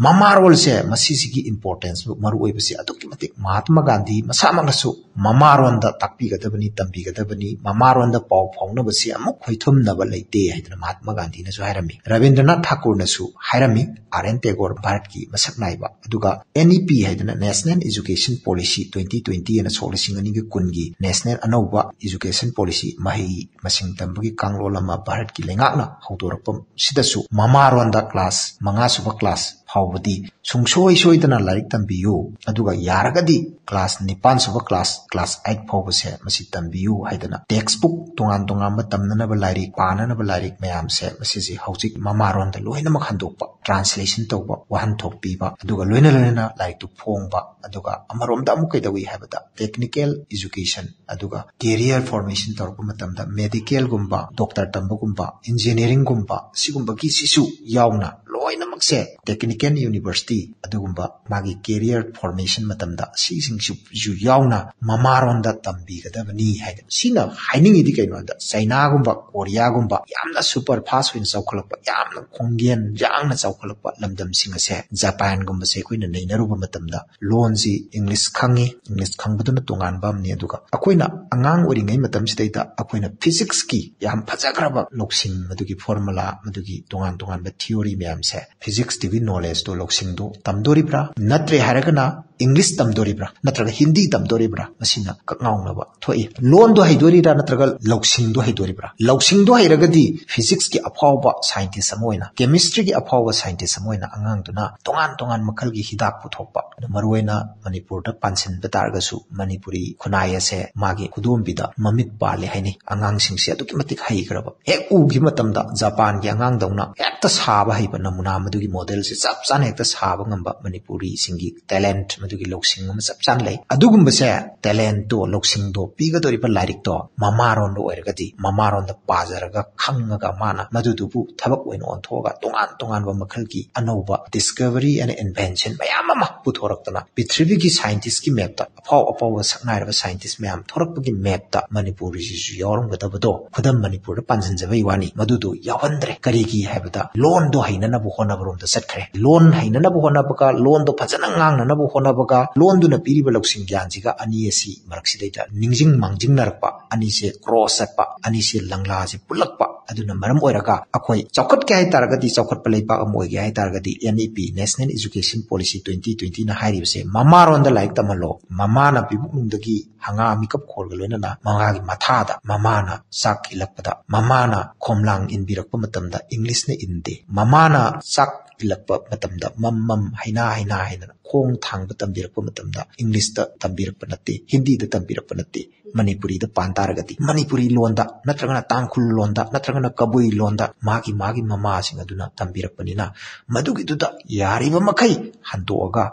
ꯃꯃꯥꯔꯣꯜꯁꯦ, ꯃꯁꯤꯁꯤꯒꯤ importance, ꯃꯔꯨꯑꯣꯏꯕꯁꯦ ꯑꯗꯨꯛꯀꯤ ꯃꯇꯤꯛ ꯃꯍꯥꯇꯃꯥ ꯒꯥꯟꯙꯤ ꯃꯁꯥꯃꯛꯅꯁꯨ ꯃꯃꯥꯔꯣꯟꯗ ꯇꯥꯛꯄꯤꯒꯗꯕꯅꯤ, ꯇꯝꯕꯤꯒꯗꯕꯅꯤ, ꯃꯃꯥꯔꯣꯟꯗ ꯄꯥꯎ ꯐꯥꯎꯅꯕꯁꯤ ꯑꯃꯨꯛ ꯈꯣꯏꯊꯨꯝꯅꯕ ꯂꯩꯇꯦ ꯍꯥꯏꯗꯅ ꯃꯍꯥꯇꯃꯥ ꯒꯥꯟꯙꯤꯅꯁꯨ ꯍꯥꯏꯔꯝꯃꯤ꯫ ꯔꯕꯤꯟꯗ꯭ꯔꯅꯥꯊ ꯊꯥꯀꯨꯔꯅꯁꯨ ꯍꯥꯏꯔꯝꯃꯤ꯫ ꯑꯥꯔ ꯑꯦꯟ ꯇꯦꯒꯣꯔ, ꯚꯥꯔꯠꯀꯤ ꯃꯁꯛ ꯅꯥꯏꯕ, ꯑꯗꯨꯒ N E P ꯍꯥꯏꯗꯅ National Education Policy twenty twenty ꯑꯅ ꯁꯣꯛ ꯂꯤꯁꯤꯡ ꯑꯅꯤꯒ ꯀꯨꯟꯒꯤ national ꯑꯅꯧꯕ education policy, ꯃꯍꯩ ꯃꯁꯤꯡ ꯇꯝꯕꯒꯤ ꯀꯥꯡꯂꯣꯟ ꯑꯃ ꯚꯥꯔꯠꯀꯤ ꯂꯩꯉꯥꯛꯅ ꯍꯧꯗꯣꯔꯛꯄ ꯁꯤꯗꯁꯨ ꯃꯃꯥꯔꯣꯟꯗ class ꯃꯉꯥ ꯁꯨꯕ class ꯐꯥꯎꯕꯗꯤ ꯁꯨꯡꯁꯣꯏ ꯁꯣꯏꯗꯅ ꯂꯥꯏꯔꯤꯛ ꯇꯝꯕꯤꯌꯨ, ꯑꯗꯨꯒ ꯌꯥꯔꯒꯗꯤ class ꯅꯤꯄꯥꯟ ꯁꯨꯕ class, class eight ꯐꯥꯎꯕꯁꯦ ꯃꯁꯤ ꯇꯝꯕꯤꯌꯨ ꯍꯥꯏꯗꯅ text book ꯇꯣꯉꯥꯟ ꯇꯣꯉꯥꯟꯕ ꯇꯝꯅꯅꯕ ꯂꯥꯏꯔꯤꯛ, ꯄꯥꯅꯅꯕ ꯂꯥꯏꯔꯤꯛ ꯃꯌꯥꯝꯁꯦ ꯃꯁꯤꯁꯦ ꯍꯧꯖꯤꯛ ꯃꯃꯥꯔꯣꯟꯗ ꯂꯣꯏꯅꯃꯛ ꯍꯟꯗꯣꯛꯄ, translation ꯇꯧꯕ, ꯋꯥꯍꯟꯊꯣꯛ ꯄꯤꯕ, ꯑꯗꯨꯒ ꯂꯣꯏꯅ ꯂꯣꯏꯅꯅ ꯂꯥꯏꯔꯤꯛꯇꯨ ꯐꯣꯡꯕ, ꯑꯗꯨꯒ ꯑꯃꯔꯣꯝꯗ ꯑꯃꯨꯛ ꯀꯩꯗꯧꯏ ꯍꯥꯏꯕꯗ technical education, ꯑꯗꯨꯒ career formation ꯇꯧꯔꯛꯄ ꯃꯇꯝꯗ medicalꯒꯨꯝꯕ, doctor ꯇꯝꯕꯒꯨꯝꯕ, engineeringꯒꯨꯝꯕ, ꯁꯤꯒꯨꯝꯕꯒꯤꯁꯤꯁꯨ ꯌꯥꯎꯅ ꯂꯣꯏꯅꯃꯛꯁꯦ technical university, ꯑꯗꯨꯒꯨꯝꯕ ꯃꯥꯒꯤ career formation ꯃꯇꯝꯗ ꯁꯤꯁꯤꯡꯁꯤꯁꯨ ꯌꯥꯎꯅ ꯃꯃꯥꯔꯣꯟꯗ ꯇꯝꯕꯤꯒꯗꯕꯅꯤ ꯍꯥꯏꯗꯅ꯫ ꯁꯤꯅ ꯍꯥꯏꯅꯤꯡꯉꯤꯗꯤ ꯀꯩꯅꯣ ꯍꯥꯏꯕꯗ ꯆꯩꯅꯥꯒꯨꯝꯕ, ꯀꯣꯔꯤꯌꯥꯒꯨꯝꯕ ꯌꯥꯝꯅ super fast ꯑꯣꯏꯅ ꯆꯥꯎꯈꯠꯂꯛꯄ, ꯌꯥꯝꯅ ꯈꯣꯡꯖꯦꯜ ꯌꯥꯡꯅ ꯆꯥꯎꯈꯠꯂꯛꯄ ꯂꯝꯗꯝꯁꯤꯡ ꯑꯁꯦ, ꯖꯄꯥꯟꯒꯨꯝꯕꯁꯦ ꯑꯩꯈꯣꯏꯅ ꯅꯩꯅꯔꯨꯕ ꯃꯇꯝꯗ ꯂꯣꯟꯁꯤ English ꯈꯪꯉꯤ, English ꯈꯪꯕꯗꯨꯅ ꯇꯣꯉꯥꯟꯕ ꯑꯃꯅꯤ꯫ ꯑꯗꯨꯒ ꯑꯩꯈꯣꯏꯅ ꯑꯉꯥꯡ ꯑꯣꯏꯔꯤꯉꯩ ꯃꯇꯝꯁꯤꯗꯩꯗ ꯑꯩꯈꯣꯏꯅ physicsꯀꯤ ꯌꯥꯝ ꯐꯖꯈ꯭ꯔꯕ ꯂꯧꯁꯤꯡ, ꯃꯗꯨꯒꯤ formula, ꯃꯗꯨꯒꯤ ꯇꯣꯉꯥꯟ ꯇꯣꯉꯥꯟꯕ theory ꯃꯌꯥꯝꯁꯦ, physicsꯇꯨꯒꯤ knowledgeꯇꯣ, ꯂꯧꯁꯤꯡꯗꯣ ꯇꯝꯗꯣꯔꯤꯕ꯭ꯔꯥ? ꯅꯠꯇ꯭ꯔꯦ ꯍꯥꯏꯔꯒꯅ English ꯇꯝꯗꯣꯔꯤꯕ꯭ꯔꯥ? ꯅꯠꯇ꯭ꯔꯒ ꯍꯤꯟꯗꯤ ꯇꯝꯗꯣꯔꯤꯕ꯭ꯔꯥ? ꯃꯁꯤꯅ ꯀꯛꯉꯥꯎꯅꯕ ꯊꯣꯛꯏ꯫ ꯂꯣꯟꯗꯣ ꯍꯩꯗꯣꯔꯤꯕ꯭ꯔꯥ ꯅꯠꯇ꯭ꯔꯒ ꯂꯧꯁꯤꯡꯗꯣ ꯍꯩꯗꯣꯔꯤꯕ꯭ꯔꯥ? ꯂꯧꯁꯤꯡꯗꯣ ꯍꯩꯔꯒꯗꯤ physicsꯀꯤ ꯑꯐꯥꯎꯕ scientist ꯑꯃ ꯑꯣꯏꯅ, chemistryꯒꯤ ꯑꯐꯥꯎꯕ scientist ꯑꯃ ꯑꯣꯏꯅ ꯑꯉꯥꯡꯗꯨꯅ ꯇꯣꯉꯥꯟ ꯇꯣꯉꯥꯟ ꯃꯈꯜꯒꯤ ꯍꯤꯗꯥꯛ ꯄꯨꯊꯣꯛꯄ, ꯑꯗꯣ ꯃꯔꯨꯑꯣꯏꯅ ꯃꯅꯤꯄꯨꯔꯗ ꯄꯥꯟꯁꯤꯟꯕ ꯇꯥꯔꯒꯁꯨ ꯃꯅꯤꯄꯨꯔꯤ ꯈꯨꯟꯅꯥꯏ ꯑꯁꯦ ꯃꯥꯒꯤ ꯈꯨꯗꯣꯝꯕꯤꯗ ꯃꯃꯤꯠ ꯄꯥꯜꯂꯦ ꯍꯥꯏꯅꯩ꯫ ꯑꯉꯥꯡꯁꯤꯡꯁꯦ ꯑꯗꯨꯛꯀꯤ ꯃꯇꯤꯛ ꯍꯩꯈ꯭ꯔꯕ꯫ ꯍꯦꯛ ꯎꯈꯤꯕ ꯃꯇꯝꯗ ꯖꯄꯥꯟꯒꯤ ꯑꯉꯥꯡꯗꯧꯅ ꯍꯦꯛꯇ ꯁꯥꯕ ꯍꯩꯕ ꯅꯃꯨꯅꯥ, ꯃꯗꯨꯒꯤ modelꯁꯦ ꯆꯞ ꯆꯥꯅ ꯍꯦꯛꯇ ꯁꯥꯕ ꯉꯝꯕ ꯃꯅꯤꯄꯨꯔꯤꯁꯤꯡꯒꯤ talent, ꯃꯗꯨꯒꯤ ꯂꯧꯁꯤꯡ ꯑꯃ ꯆꯞ ꯆꯥꯅ ꯂꯩ꯫ ꯑꯗꯨꯒꯨꯝꯕꯁꯦ, talentꯇꯣ, ꯂꯧꯁꯤꯡꯗꯣ ꯄꯤꯒꯗꯧꯔꯤꯕ ꯂꯥꯏꯔꯤꯛꯇꯣ ꯃꯃꯥꯔꯣꯟꯗ ꯑꯣꯏꯔꯒꯗꯤ, ꯃꯃꯥꯔꯣꯟꯗ ꯄꯥꯖꯔꯒ ꯈꯪꯉꯒ ꯃꯥꯅ ꯃꯗꯨꯗꯨꯕꯨ ꯊꯕꯛ ꯑꯣꯏꯅ ꯑꯣꯟꯊꯣꯛꯑꯒ ꯇꯣꯉꯥꯟ ꯇꯣꯉꯥꯟꯕ ꯃꯈꯜ ꯒꯤ ꯑꯅꯧꯕ discovery and invention ꯃꯌꯥꯝ ꯑꯃ ꯄꯨꯊꯣꯔꯛꯇꯅ ꯄ꯭ꯔꯤꯊꯤꯕꯤꯒꯤ scientist ꯀꯤ map ꯇ, ꯑꯐꯥꯎ ꯑꯐꯥꯎꯕ ꯁꯛꯅꯥꯏꯔꯕ scientist ꯃꯌꯥꯝ ꯊꯣꯔꯛꯄꯒꯤ map ꯇ ꯃꯅꯤꯄꯨꯔꯤꯁꯤꯁꯨ ꯌꯥꯎꯔꯝꯒꯗꯕꯗꯣ ꯈꯨꯗꯝ ꯃꯅꯤꯄꯨꯔꯗ ꯄꯥꯟꯁꯤꯟꯖꯕꯩ ꯋꯥꯅꯤ꯫ ꯃꯗꯨꯗꯣ ꯌꯥꯎꯍꯟꯗ꯭ꯔꯦ꯫ ꯀꯔꯤꯒꯤ ꯍꯥꯏꯕꯗ ꯂꯣꯟꯗꯣ ꯍꯩꯅꯅꯕ ꯍꯣꯠꯅꯕꯔꯣꯝꯗ ꯆꯠꯈ꯭ꯔꯦ꯫ ꯂꯣꯟ ꯍꯩꯅꯅꯕ ꯍꯣꯠꯅꯕꯒ, ꯂꯣꯟꯗꯣ ꯐꯖꯅ ꯉꯥꯡꯅꯅꯕ ꯍꯣꯠꯅꯕꯒ, ꯂꯣꯟꯗꯨꯅ ꯄꯤꯔꯤꯕ ꯂꯧꯁꯤꯡ ꯒ꯭ꯌꯥꯟꯁꯤꯒ ꯑꯅꯤ ꯑꯁꯤ ꯃꯔꯛꯁꯤꯗꯩꯗ ꯅꯤꯡꯁꯤꯡ ꯃꯥꯡꯖꯤꯡꯅꯔꯛꯄ, ꯑꯅꯤꯁꯦ cross ꯆꯠꯄ, ꯑꯅꯤꯁꯦ ꯂꯪꯂꯥꯁꯦ ꯄꯨꯜꯂꯛꯄ꯫ ꯑꯗꯨꯅ ꯃꯔꯝ ꯑꯣꯏꯔꯒ ꯑꯩꯈꯣꯏ ꯆꯥꯎꯈꯠꯀꯦ ꯍꯥꯏ ꯇꯥꯔꯒꯗꯤ, ꯆꯥꯎꯈꯠꯄ ꯂꯩꯕꯥꯛ ꯑꯃ ꯑꯣꯏꯒꯦ ꯍꯥꯏ ꯇꯥꯔꯒꯗꯤ, N E P, National Education Policy twenty twenty ꯅ ꯍꯥꯏꯔꯤꯕꯁꯦ, ꯃꯃꯥꯔꯣꯟꯗ ꯂꯥꯏꯔꯤꯛ ꯇꯝꯍꯜꯂꯣ, ꯃꯃꯥꯅ ꯄꯤꯕꯨꯛꯅꯨꯡꯗꯒꯤ ꯍꯪꯒꯥ ꯃꯤꯀꯞ ꯈꯣꯔꯒ ꯂꯣꯏꯅꯅ ꯃꯉꯥꯒꯤ ꯃꯊꯥꯗ ꯃꯃꯥꯅ ꯆꯥꯛ ꯏꯜꯂꯛꯄꯗ, ꯃꯃꯥꯅ ꯈꯣꯝꯂꯥꯡ ꯏꯟꯕꯤꯔꯛꯄ ꯃꯇꯝꯗ English ꯅ ꯏꯟꯗꯦ, ꯃꯃꯥꯅ ꯆꯥꯛ ꯏꯜꯂꯛꯄ ꯃꯇꯝꯗ ꯃꯝ ꯃꯝ ꯍꯩꯅꯥ ꯍꯩꯅꯥ ꯍꯥꯏꯅ ꯈꯣꯡ ꯊꯥꯡꯕ ꯇꯝꯕꯤꯔꯛꯄ ꯃꯇꯝꯗ English ꯇ ꯇꯝꯕꯤꯔꯛꯄ ꯅꯠꯇꯦ, ꯍꯤꯟꯗꯤꯗ ꯇꯝꯕꯤꯔꯛꯄ ꯅꯠꯇꯦ꯫ ꯃꯅꯤꯄꯨꯔꯤꯗ ꯄꯥꯟ ꯇꯥꯔꯒꯗꯤ, ꯃꯅꯤꯄꯨꯔꯤ ꯂꯣꯟꯗ ꯅꯠꯇ꯭ꯔꯒꯅ ꯇꯥꯡꯈꯨꯜ ꯂꯣꯟꯗ ꯅꯠꯇ꯭ꯔꯒꯅ ꯀꯕꯨꯏ ꯂꯣꯟꯗ ꯃꯥꯒꯤ ꯃꯥꯒꯤ ꯃꯃꯥꯁꯤꯡ ꯑꯗꯨꯅ ꯇꯝꯕꯤꯔꯛꯄꯅꯤꯅ, ꯃꯗꯨꯒꯤꯗꯨꯗ ꯌꯥꯔꯤꯕ ꯃꯈꯩ ꯍꯟꯗꯣꯛꯑꯒ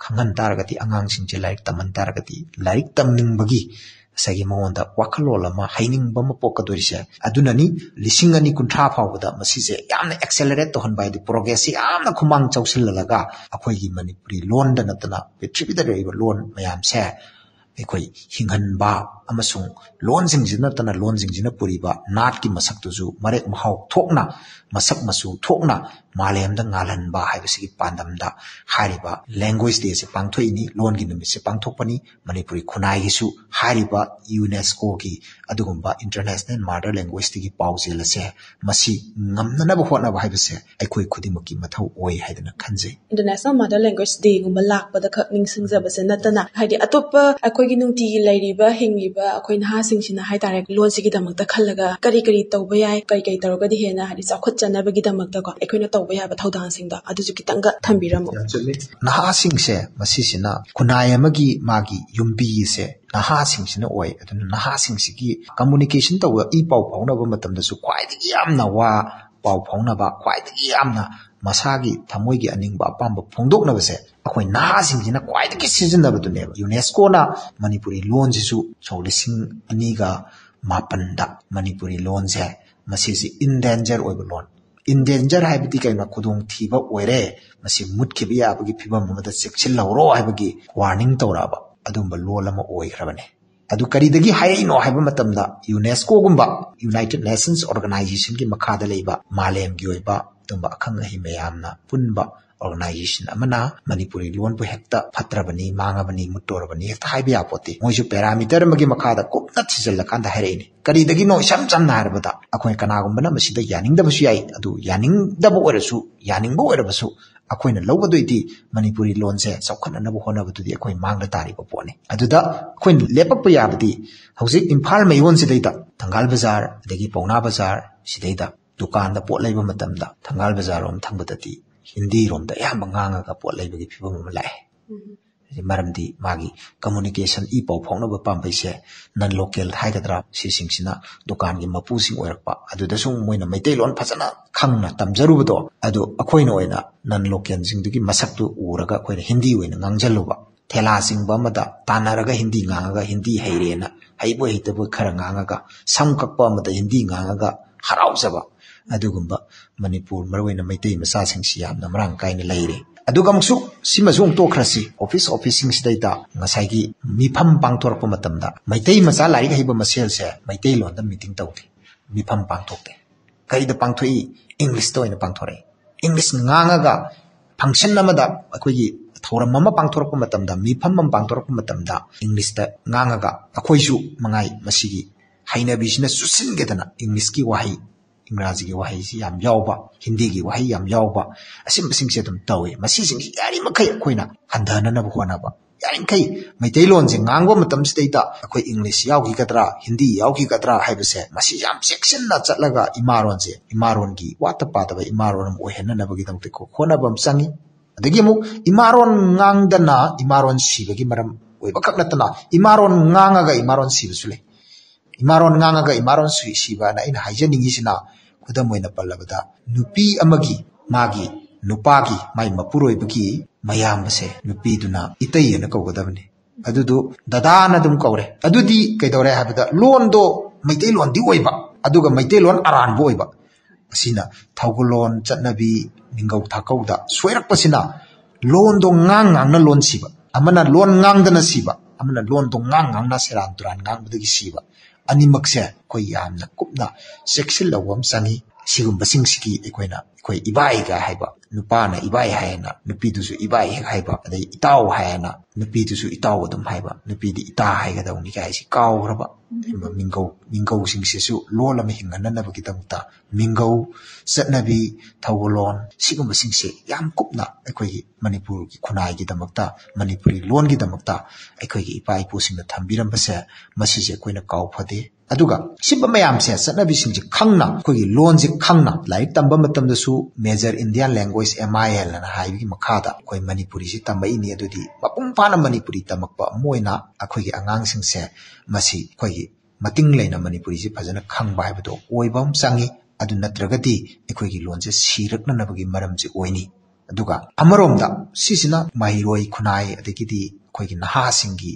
ꯈꯪꯍꯟ ꯇꯥꯔꯒꯗꯤ, ꯑꯉꯥꯡꯁꯤꯡꯁꯦ ꯂꯥꯏꯔꯤꯛ ꯇꯝꯍꯟ ꯇꯥꯔꯒꯗꯤ, ꯂꯥꯏꯔꯤꯛ ꯇꯝꯅꯤꯡꯕꯒꯤ ꯉꯁꯥꯏꯒꯤ ꯃꯉꯣꯟꯗ ꯋꯥꯈꯜꯂꯣꯟ ꯑꯃ, ꯍꯩꯅꯤꯡꯕ ꯑꯃ ꯄꯣꯛꯀꯗꯣꯔꯤꯁꯦ ꯑꯗꯨꯅꯅꯤ꯫ ꯂꯤꯁꯤꯡ ꯑꯅꯤ ꯀꯨꯟꯊ꯭ꯔꯥ ꯐꯥꯎꯕꯗ ꯃꯁꯤꯁꯦ ꯌꯥꯝꯅ accelerate ꯇꯧꯍꯟꯕ, ꯍꯥꯏꯗꯤ progress ꯁꯤ ꯌꯥꯝꯅ ꯈꯨꯃꯥꯡ ꯆꯥꯎꯁꯤꯜꯍꯜꯂꯒ ꯑꯩꯈꯣꯏꯒꯤ ꯃꯅꯤꯄꯨꯔꯤ ꯂꯣꯟꯗ ꯅꯠꯇꯅ ꯄ꯭ꯔꯤꯊꯤꯕꯤꯗ ꯂꯩꯔꯤꯕ ꯂꯣꯟ ꯃꯌꯥꯝꯁꯦ ꯑꯩꯈꯣꯏ ꯍꯤꯡꯍꯟꯕ ꯑꯃꯁꯨꯡ ꯂꯣꯟꯁꯤꯡꯁꯤ ꯅꯠꯇꯅ ꯂꯣꯟꯁꯤꯡꯁꯤꯅ ꯄꯨꯔꯤꯕ ꯅꯥꯠꯀꯤ ꯃꯁꯛꯇꯨꯁꯨ ꯃꯔꯦꯛ ꯃꯍꯥꯎ ꯊꯣꯛꯅ, ꯃꯁꯛ ꯃꯆꯨ ꯊꯣꯛꯅ ꯃꯥꯂꯦꯝꯗ ꯉꯥꯜꯍꯟꯕ ꯍꯥꯏꯕꯁꯤꯒꯤ ꯄꯥꯟꯗꯝꯗ ꯍꯥꯏꯔꯤꯕ Language Day ꯁꯦ ꯄꯥꯡꯊꯣꯛꯏꯅꯤ, ꯂꯣꯟꯒꯤ ꯅꯨꯃꯤꯠꯁꯦ ꯄꯥꯡꯊꯣꯛꯄꯅꯤ꯫ ꯃꯅꯤꯄꯨꯔꯤ ꯈꯨꯟꯅꯥꯏꯒꯤꯁꯨ ꯍꯥꯏꯔꯤꯕ UNESCOꯒꯤ ꯑꯗꯨꯒꯨꯝꯕ International Mother Language Dayꯒꯤ ꯄꯥꯎꯖꯦꯜ ꯑꯁꯦ ꯃꯁꯤ ꯉꯝꯅꯅꯕ ꯍꯣꯠꯅꯕ ꯍꯥꯏꯕꯁꯦ ꯑꯩꯈꯣꯏ ꯈꯨꯗꯤꯡꯃꯛꯀꯤ ꯃꯊꯧ ꯑꯣꯏ ꯍꯥꯏꯗꯅ ꯈꯟꯖꯩ꯫ International Mother Language Dayꯒꯨꯝꯕ ꯂꯥꯛꯄꯗ ꯈꯛ ꯅꯤꯡꯁꯤꯡꯖꯕꯁꯦ ꯅꯠꯇꯅ, ꯍꯥꯏꯗꯤ ꯑꯇꯣꯞꯄ ꯑꯩꯈꯣꯏꯒꯤ ꯅꯨꯡꯇꯤꯒꯤ ꯂꯩꯔꯤꯕ, ꯍꯤꯡꯉꯤꯕ ꯑꯩꯈꯣꯏ ꯅꯍꯥꯁꯤꯡꯁꯤꯅ ꯍꯥꯏꯇꯥꯔꯦ, ꯂꯣꯟꯁꯤꯒꯤꯗꯃꯛꯇ ꯈꯜꯂꯒ ꯀꯔꯤ ꯀꯔꯤ ꯇꯧꯕ ꯌꯥꯏ, ꯀꯔꯤ ꯀꯔꯤ ꯇꯧꯔꯒꯗꯤ ꯍꯦꯟꯅ ꯍꯥꯏꯗꯤ ꯆꯥꯎꯈꯠꯆꯅꯕꯒꯤꯗꯃꯛꯇꯀꯣ ꯑꯩꯈꯣꯏꯅ ꯇꯧꯕ ꯌꯥꯕ ꯊꯧꯗꯥꯡꯁꯤꯡꯗꯣ ꯑꯗꯨꯁꯨ ꯈꯤꯇꯪꯒ ꯊꯝꯕꯤꯔꯝꯃꯨ꯫ ꯌꯥꯝ ꯆꯨꯝꯃꯤ꯫ ꯅꯍꯥꯁꯤꯡꯁꯦ ꯃꯁꯤꯁꯤꯅ ꯈꯨꯟꯅꯥꯏ ꯑꯃꯒꯤ ꯃꯥꯒꯤ ꯌꯨꯝꯕꯤꯁꯦ ꯅꯍꯥꯁꯤꯡꯁꯤꯅ ꯑꯣꯏ꯫ ꯑꯗꯨꯅ ꯅꯍꯥꯁꯤꯡꯁꯤꯒꯤ communication ꯇꯧꯕ, ꯏ ꯄꯥꯎ ꯐꯥꯎꯅꯕ ꯃꯇꯝꯗꯁꯨ ꯈ꯭ꯋꯥꯏꯗꯒꯤ ꯌꯥꯝꯅ ꯋꯥ ꯄꯥꯎ ꯐꯥꯎꯅꯕ, ꯈ꯭ꯋꯥꯏꯗꯒꯤ ꯌꯥꯝꯅ ꯃꯁꯥꯒꯤ ꯊꯃꯣꯏꯒꯤ ꯑꯅꯤꯡꯕ ꯑꯄꯥꯝꯕ ꯐꯣꯡꯗꯣꯛꯅꯕꯁꯦ ꯑꯩꯈꯣꯏ ꯅꯍꯥꯁꯤꯡꯁꯤꯅ ꯈ꯭ꯋꯥꯏꯗꯒꯤ ꯁꯤꯖꯤꯟꯅꯕꯗꯨꯅꯦꯕ꯫ UNESCOꯅ ꯃꯅꯤꯄꯨꯔꯤ ꯂꯣꯟꯁꯤꯁꯨ ꯁꯣꯛ ꯂꯤꯁꯤꯡ ꯑꯅꯤꯒ ꯃꯥꯄꯟꯗ ꯃꯅꯤꯄꯨꯔꯤ ꯂꯣꯟꯁꯦ ꯃꯁꯤꯁꯤ endanger ꯑꯣꯏꯕ ꯂꯣꯟ, Endanger ꯍꯥꯏꯕꯗꯤ ꯀꯩꯅꯣ? ꯈꯨꯗꯣꯡꯊꯤꯕ ꯑꯣꯏꯔꯦ, ꯃꯁꯤ ꯃꯨꯠꯈꯤꯕ ꯌꯥꯕꯒꯤ ꯐꯤꯕꯝ ꯑꯃꯗ ꯆꯦꯛꯁꯤꯜꯍꯧꯔꯣ ꯍꯥꯏꯕꯒꯤ warning ꯇꯧꯔꯛꯑꯕ ꯑꯗꯨꯝꯕ ꯂꯣꯜ ꯑꯃ ꯑꯣꯏꯈ꯭ꯔꯕꯅꯤ꯫ ꯑꯗꯨ ꯀꯔꯤꯗꯒꯤ ꯍꯥꯏꯔꯛꯏꯅꯣ ꯍꯥꯏꯕ ꯃꯇꯝꯗ, UNESCOꯒꯨꯝꯕ United Nations Organizationꯒꯤ ꯃꯈꯥꯗ ꯂꯩꯕ ꯃꯥꯂꯦꯝꯒꯤ ꯑꯣꯏꯕ ꯑꯗꯨꯝꯕ ꯑꯈꯪ ꯑꯍꯩ ꯃꯌꯥꯝꯅ ꯄꯨꯟꯕ organization ꯑꯃꯅ ꯃꯅꯤꯄꯨꯔꯤ ꯂꯣꯟꯕꯨ ꯍꯦꯛꯇ ꯐꯠꯇ꯭ꯔꯕꯅꯤ, ꯃꯥꯡꯉꯕꯅꯤ, ꯃꯨꯠꯇꯣꯔꯕꯅꯤ ꯍꯦꯛꯇ ꯍꯥꯏꯕ ꯌꯥꯄꯣꯠꯇꯦ꯫ ꯃꯣꯏꯁꯨ parameter ꯑꯃꯒꯤ ꯃꯈꯥꯗ ꯀꯨꯞꯅ ꯊꯤꯖꯤꯜꯂꯀꯥꯟꯗ ꯍꯥꯏꯔꯛꯏꯅꯤ꯫ ꯀꯔꯤꯗꯒꯤꯅꯣ? ꯏꯁꯝ ꯁꯝꯅ ꯍꯥꯏꯔꯕꯗ, ꯑꯩꯈꯣꯏ ꯀꯅꯥꯒꯨꯝꯕꯅ ꯃꯁꯤꯗ ꯌꯥꯅꯤꯡꯗꯕꯁꯨ ꯌꯥꯏ, ꯑꯗꯨ ꯌꯥꯅꯤꯡꯗꯕ ꯑꯣꯏꯔꯁꯨ, ꯌꯥꯅꯤꯡꯕ ꯑꯣꯏꯔꯕꯁꯨ, ꯑꯩꯈꯣꯏꯅ ꯂꯧꯒꯗꯣꯏꯗꯤ ꯃꯅꯤꯄꯨꯔꯤ ꯂꯣꯟꯁꯦ ꯆꯥꯎꯈꯠꯅꯅꯕ ꯍꯣꯠꯅꯕꯗꯨꯗꯤ ꯑꯩꯈꯣꯏ ꯃꯥꯡꯗ ꯇꯥꯔꯤꯕ ꯄꯣꯠꯅꯤ꯫ ꯑꯗꯨꯗ ꯑꯩꯈꯣꯏꯅ ꯂꯦꯞꯄꯛꯄ ꯌꯥꯕꯗꯤ, ꯍꯧꯖꯤꯛ ꯏꯝꯐꯥꯜ ꯃꯌꯣꯟꯁꯤꯗꯩꯗ ꯊꯪꯒꯥꯜ ꯕꯖꯥꯔ, ꯑꯗꯒꯤ ꯄꯥꯎꯅꯥ ꯕꯖꯥꯔ, ꯁꯤꯗꯩꯗ ꯗꯨꯀꯥꯟꯗ ꯄꯣꯠ ꯂꯩꯕ ꯃꯇꯝꯗ ꯊꯪꯒꯥꯜ ꯕꯖꯥꯔꯔꯣꯝ ꯊꯪꯕꯗꯗꯤ ꯍꯤꯟꯗꯤꯔꯣꯝꯗ ꯑꯌꯥꯝꯕ ꯉꯥꯡꯉꯒ ꯄꯣꯠ ꯂꯩꯕꯒꯤ ꯐꯤꯕꯝ ꯑꯃ ꯂꯥꯛꯑꯦ꯫ ꯎꯝ꯫ ꯃꯔꯝꯗꯤ ꯃꯥꯒꯤ communication, ꯏ ꯄꯥꯎ ꯐꯥꯎꯅꯕ ꯄꯥꯝꯕꯩꯁꯦ non local ꯍꯥꯏꯒꯗ꯭ꯔꯥ, ꯁꯤꯁꯤꯡꯁꯤꯅ ꯗꯨꯀꯥꯟꯒꯤ ꯃꯄꯨꯁꯤꯡ ꯑꯣꯏꯔꯛꯄ, ꯑꯗꯨꯗꯁꯨ ꯃꯣꯏꯅ ꯃꯩꯇꯩꯂꯣꯟ ꯐꯖꯅ ꯈꯪꯅ ꯇꯝꯖꯔꯨꯕꯗꯣ, ꯑꯗꯨ ꯑꯩꯈꯣꯏꯅ ꯑꯣꯏꯅ non localꯁꯤꯡꯗꯨꯒꯤ ꯃꯁꯛꯇꯨ ꯎꯔꯒ ꯑꯩꯈꯣꯏꯅ ꯍꯤꯟꯗꯤ ꯑꯣꯏꯅ ꯉꯥꯡꯖꯜꯂꯨꯕ꯫ ꯊꯦꯂꯥ ꯆꯤꯡꯕ ꯑꯃꯗ ꯇꯥꯟꯅꯔꯒ ꯍꯤꯟꯗꯤ ꯉꯥꯡꯉꯒ, ꯍꯤꯟꯗꯤ ꯍꯩꯔꯦꯅ, ꯍꯩꯕꯣꯏ ꯍꯩꯇꯕꯣꯏ ꯈꯔ ꯉꯥꯡꯉꯒ, ꯁꯝ ꯀꯛꯄ ꯑꯃꯗ ꯍꯤꯟꯗꯤ ꯉꯥꯡꯉꯒ ꯍꯔꯥꯎꯖꯕ, ꯑꯗꯨꯒꯨꯝꯕ ꯃꯅꯤꯄꯨꯔ, ꯃꯔꯨꯑꯣꯏꯅ ꯃꯩꯇꯩ ꯃꯆꯥꯁꯤꯡꯁꯤ ꯌꯥꯝꯅ ꯃꯔꯥꯡ ꯀꯥꯏꯅ ꯂꯩꯔꯦ꯫ ꯑꯗꯨꯒ ꯑꯃꯨꯛꯁꯨ ꯁꯤꯃꯁꯨ ꯑꯃꯨꯛ ꯇꯣꯛꯈ꯭ꯔꯁꯤ꯫ Office, officeꯁꯤꯡꯁꯤꯗꯩꯗ ꯉꯁꯥꯏꯒꯤ ꯃꯤꯐꯝ ꯄꯥꯡꯊꯣꯔꯛꯄ ꯃꯇꯝꯗ ꯃꯩꯇꯩ ꯃꯆꯥ ꯂꯥꯏꯔꯤꯛ ꯍꯩꯕ ꯃꯁꯦꯜꯁꯦ ꯃꯩꯇꯩꯂꯣꯟꯗ meeting ꯇꯧꯗꯦ, ꯃꯤꯐꯝ ꯄꯥꯡꯊꯣꯛꯇꯦ꯫ ꯀꯔꯤꯗ ꯄꯥꯡꯊꯣꯛꯏ? Englishꯇ ꯑꯣꯏꯅ ꯄꯥꯡꯊꯣꯔꯛꯏ꯫ English ꯉꯥꯡꯉꯒ function ꯑꯃꯗ, ꯑꯩꯈꯣꯏꯒꯤ ꯊꯧꯔꯝ ꯑꯃ ꯄꯥꯡꯊꯣꯔꯛꯄ ꯃꯇꯝꯗ, ꯃꯤꯐꯝ ꯑꯃ ꯄꯥꯡꯊꯣꯔꯛꯄ ꯃꯇꯝꯗ Englishꯇ ꯉꯥꯡꯉꯒ, ꯑꯩꯈꯣꯏꯁꯨ ꯃꯉꯥꯏ ꯃꯁꯤꯒꯤ ꯍꯩꯅꯕꯤꯁꯤꯅ ꯆꯨꯁꯤꯟꯒꯦꯗꯅ Englishꯀꯤ ꯋꯥꯍꯩ, ꯏꯪꯒ꯭ꯔꯥꯖꯤꯒꯤ ꯋꯥꯍꯩꯁꯤ ꯌꯥꯝ ꯌꯥꯎꯕ, ꯍꯤꯟꯗꯤꯒꯤ ꯋꯥꯍꯩ ꯌꯥꯝ ꯌꯥꯎꯕ, ꯑꯁꯤꯒꯨꯝꯕꯁꯤꯡꯁꯦ ꯑꯗꯨꯝ ꯇꯧꯏ꯫ ꯃꯁꯤꯁꯤꯡꯁꯤ ꯌꯥꯔꯤꯃꯈꯩ ꯑꯩꯈꯣꯏꯅ ꯍꯟꯊꯅꯅꯕ ꯍꯣꯠꯅꯕ꯫ ꯌꯥꯔꯤꯃꯈꯩ ꯃꯩꯇꯩꯂꯣꯟꯁꯦ ꯉꯥꯡꯕ ꯃꯇꯝꯁꯤꯗꯩꯗ ꯑꯩꯈꯣꯏ English ꯌꯥꯎꯈꯤꯒꯗ꯭ꯔꯥ, ꯍꯤꯟꯗꯤ ꯌꯥꯎꯈꯤꯒꯗ꯭ꯔꯥ ꯍꯥꯏꯕꯁꯦ, ꯃꯁꯤ ꯌꯥꯝ ꯆꯦꯛꯁꯤꯟꯅ ꯆꯠꯂꯒ ꯏꯃꯥꯔꯣꯟꯁꯦ, ꯏꯃꯥꯔꯣꯟꯒꯤ ꯋꯥꯠꯇ ꯄꯥꯗꯕ ꯏꯃꯥꯔꯣꯟ ꯑꯃ ꯑꯣꯏꯍꯟꯅꯅꯕꯒꯤꯗꯃꯛꯇ ꯍꯣꯠꯅꯕ ꯑꯃ ꯆꯪꯉꯤ꯫ ꯑꯗꯒꯤ ꯑꯃꯨꯛ ꯏꯃꯥꯔꯣꯟ ꯉꯥꯡꯗꯅ ꯏꯃꯥꯔꯣꯟ ꯁꯤꯕꯒꯤ ꯃꯔꯝ ꯑꯣꯏꯕ ꯈꯛ ꯅꯠꯇꯅ, ꯏꯃꯥꯔꯣꯟ ꯉꯥꯡꯉꯒ ꯏꯃꯥꯔꯣꯟ ꯁꯤꯕꯁꯨ ꯂꯩ꯫ ꯏꯃꯥꯔꯣꯟ ꯉꯥꯡꯉꯒ ꯏꯃꯥꯔꯣꯟ ꯁꯤ-, ꯁꯤꯕꯅ ꯑꯩꯅ ꯍꯥꯏꯖꯅꯤꯡꯉꯤꯁꯤꯅ, ꯈꯨꯗꯝ ꯑꯣꯏꯅ ꯄꯜꯂꯕꯗ, ꯅꯨꯄꯤ ꯑꯃꯒꯤ, ꯃꯥꯒꯤ ꯅꯨꯄꯥꯒꯤ, ꯃꯥꯏ ꯃꯄꯨꯔꯣꯏꯕꯒꯤ ꯃꯌꯥꯝꯕꯁꯦ ꯅꯨꯄꯤꯗꯨꯅ ꯏꯇꯩ ꯑꯅ ꯀꯧꯒꯗꯕꯅꯤ꯫ ꯑꯗꯨꯗꯨ ꯗꯗꯥꯅ ꯑꯗꯨꯝ ꯀꯧꯔꯦ꯫ ꯑꯗꯨꯗꯤ ꯀꯩꯗꯧꯔꯦ ꯍꯥꯏꯕꯗ, ꯂꯣꯟꯗꯣ ꯃꯩꯇꯩꯂꯣꯟꯗꯤ ꯑꯣꯏꯕ, ꯑꯗꯨꯒ ꯃꯩꯇꯩꯂꯣꯟ ꯑꯔꯥꯟꯕ ꯑꯣꯏꯕ꯫ ꯑꯁꯤꯅ ꯊꯧꯒꯜꯂꯣꯟ, ꯆꯠꯅꯕꯤ, ꯃꯤꯡꯒꯧ ꯊꯥꯀꯧꯗ ꯁꯣꯏꯔꯛꯄꯁꯤꯅ ꯂꯣꯟꯗꯣ ꯉꯥꯡ ꯉꯥꯡꯅ ꯂꯣꯟ ꯁꯤꯕ, ꯑꯃꯅ ꯂꯣꯟ ꯉꯥꯡꯗꯅ ꯁꯤꯕ, ꯑꯃꯅ ꯂꯣꯟꯗꯣ ꯉꯥꯡ ꯉꯥꯡꯅ ꯁꯦꯔꯥꯟ ꯇꯨꯔꯥꯟ ꯉꯥꯡꯕꯗꯒꯤ ꯁꯤꯕ꯫ ꯑꯅꯤꯃꯛꯁꯦ ꯑꯩꯈꯣꯏ ꯌꯥꯝꯅ ꯀꯨꯞꯅ ꯆꯦꯛꯁꯤꯜꯍꯧꯕ ꯑꯃ ꯆꯪꯉꯤ꯫ ꯁꯤꯒꯨꯝꯕꯁꯤꯡꯁꯤꯒꯤ ꯑꯩꯈꯣꯏꯅ, ꯑꯩꯈꯣꯏ ꯏꯕꯥꯏꯒ ꯍꯥꯏꯕ, ꯅꯨꯄꯥꯅ ꯏꯕꯥꯏ ꯍꯥꯏꯅ, ꯅꯨꯄꯤꯗꯨꯁꯨ ꯏꯕꯥꯏ ꯍꯦꯛ ꯍꯥꯏꯕ, ꯑꯗꯩ ꯏꯇꯥꯎ ꯍꯥꯏꯅ ꯅꯨꯄꯤꯗꯨꯁꯨ ꯏꯇꯥꯎ ꯑꯗꯨꯝ ꯍꯥꯏꯕ, ꯅꯨꯄꯤꯗꯤ ꯏꯇꯥ ꯍꯥꯏꯒꯗꯧꯅꯤ ꯀꯥꯏꯁꯤ ꯀꯥꯎꯈ꯭ꯔꯕ꯫ ꯃꯤꯡꯒꯧ, ꯃꯤꯡꯒꯧꯁꯤꯡꯁꯤꯁꯨ ꯂꯣꯟ ꯑꯃ ꯍꯤꯡꯍꯟꯅꯅꯕꯒꯤꯗꯃꯛꯇ ꯃꯤꯡꯒꯧ, ꯆꯠꯅꯕꯤ, ꯊꯧꯒꯜꯂꯣꯟ, ꯁꯤꯒꯨꯝꯕꯁꯤꯡꯁꯦ ꯌꯥꯝ ꯀꯨꯞꯅ ꯑꯩꯈꯣꯏꯒꯤ ꯃꯅꯤꯄꯨꯔꯒꯤ ꯈꯨꯟꯅꯥꯏꯒꯤꯗꯃꯛꯇ, ꯃꯅꯤꯄꯨꯔꯤ ꯂꯣꯟꯒꯤꯗꯃꯛꯇ ꯑꯩꯈꯣꯏꯒꯤ ꯏꯄꯥ ꯏꯄꯨꯁꯤꯡꯅ ꯊꯝꯕꯤꯔꯝꯕꯁꯦ, ꯃꯁꯤꯁꯦ ꯑꯩꯈꯣꯏꯅ ꯀꯥꯎ ꯐꯗꯦ꯫ ꯑꯗꯨꯒ ꯁꯤꯒꯨꯝꯕ ꯃꯌꯥꯝꯁꯦ, ꯆꯠꯅꯕꯤꯁꯤꯡꯁꯦ ꯈꯪꯅ, ꯑꯩꯈꯣꯏꯒꯤ ꯂꯣꯟꯁꯦ ꯈꯪꯅ, ꯂꯥꯏꯔꯤꯛ ꯇꯝꯕ ꯃꯇꯝꯗꯁꯨ Major Indian Language, M I L ꯑꯅ ꯍꯥꯏꯕꯒꯤ ꯃꯈꯥꯗ ꯑꯩꯈꯣꯏ ꯃꯅꯤꯄꯨꯔꯤꯁꯤ ꯇꯝꯃꯛꯏꯅꯤ꯫ ꯑꯗꯨꯗꯤ ꯃꯄꯨꯡ ꯐꯥꯅ ꯃꯅꯤꯄꯨꯔꯤ ꯇꯝꯃꯛꯄ ꯑꯃ ꯑꯣꯏꯅ ꯑꯩꯈꯣꯏꯒꯤ ꯑꯉꯥꯡꯁꯤꯡꯁꯦ ꯃꯁꯤ ꯑꯩꯈꯣꯏꯒꯤ ꯃꯇꯤꯡ ꯂꯩꯅ ꯃꯅꯤꯄꯨꯔꯤꯁꯤ ꯐꯖꯅ ꯈꯪꯕ ꯍꯥꯏꯕꯗꯣ ꯑꯣꯏꯕ ꯑꯃ ꯆꯪꯉꯤ꯫ ꯑꯗꯨ ꯅꯠꯇ꯭ꯔꯒꯗꯤ ꯑꯩꯈꯣꯏꯒꯤ ꯂꯣꯟꯁꯦ ꯁꯤꯔꯛꯅꯅꯕꯒꯤ ꯃꯔꯝꯁꯦ ꯑꯣꯏꯅꯤ꯫ ꯑꯗꯨꯒ ꯑꯃꯔꯣꯝꯗ ꯁꯤꯁꯤꯅ ꯃꯍꯩꯔꯣꯏ ꯈꯨꯟꯅꯥꯏ, ꯑꯗꯒꯤꯗꯤ ꯑꯩꯈꯣꯏꯒꯤ ꯅꯍꯥꯁꯤꯡꯒꯤ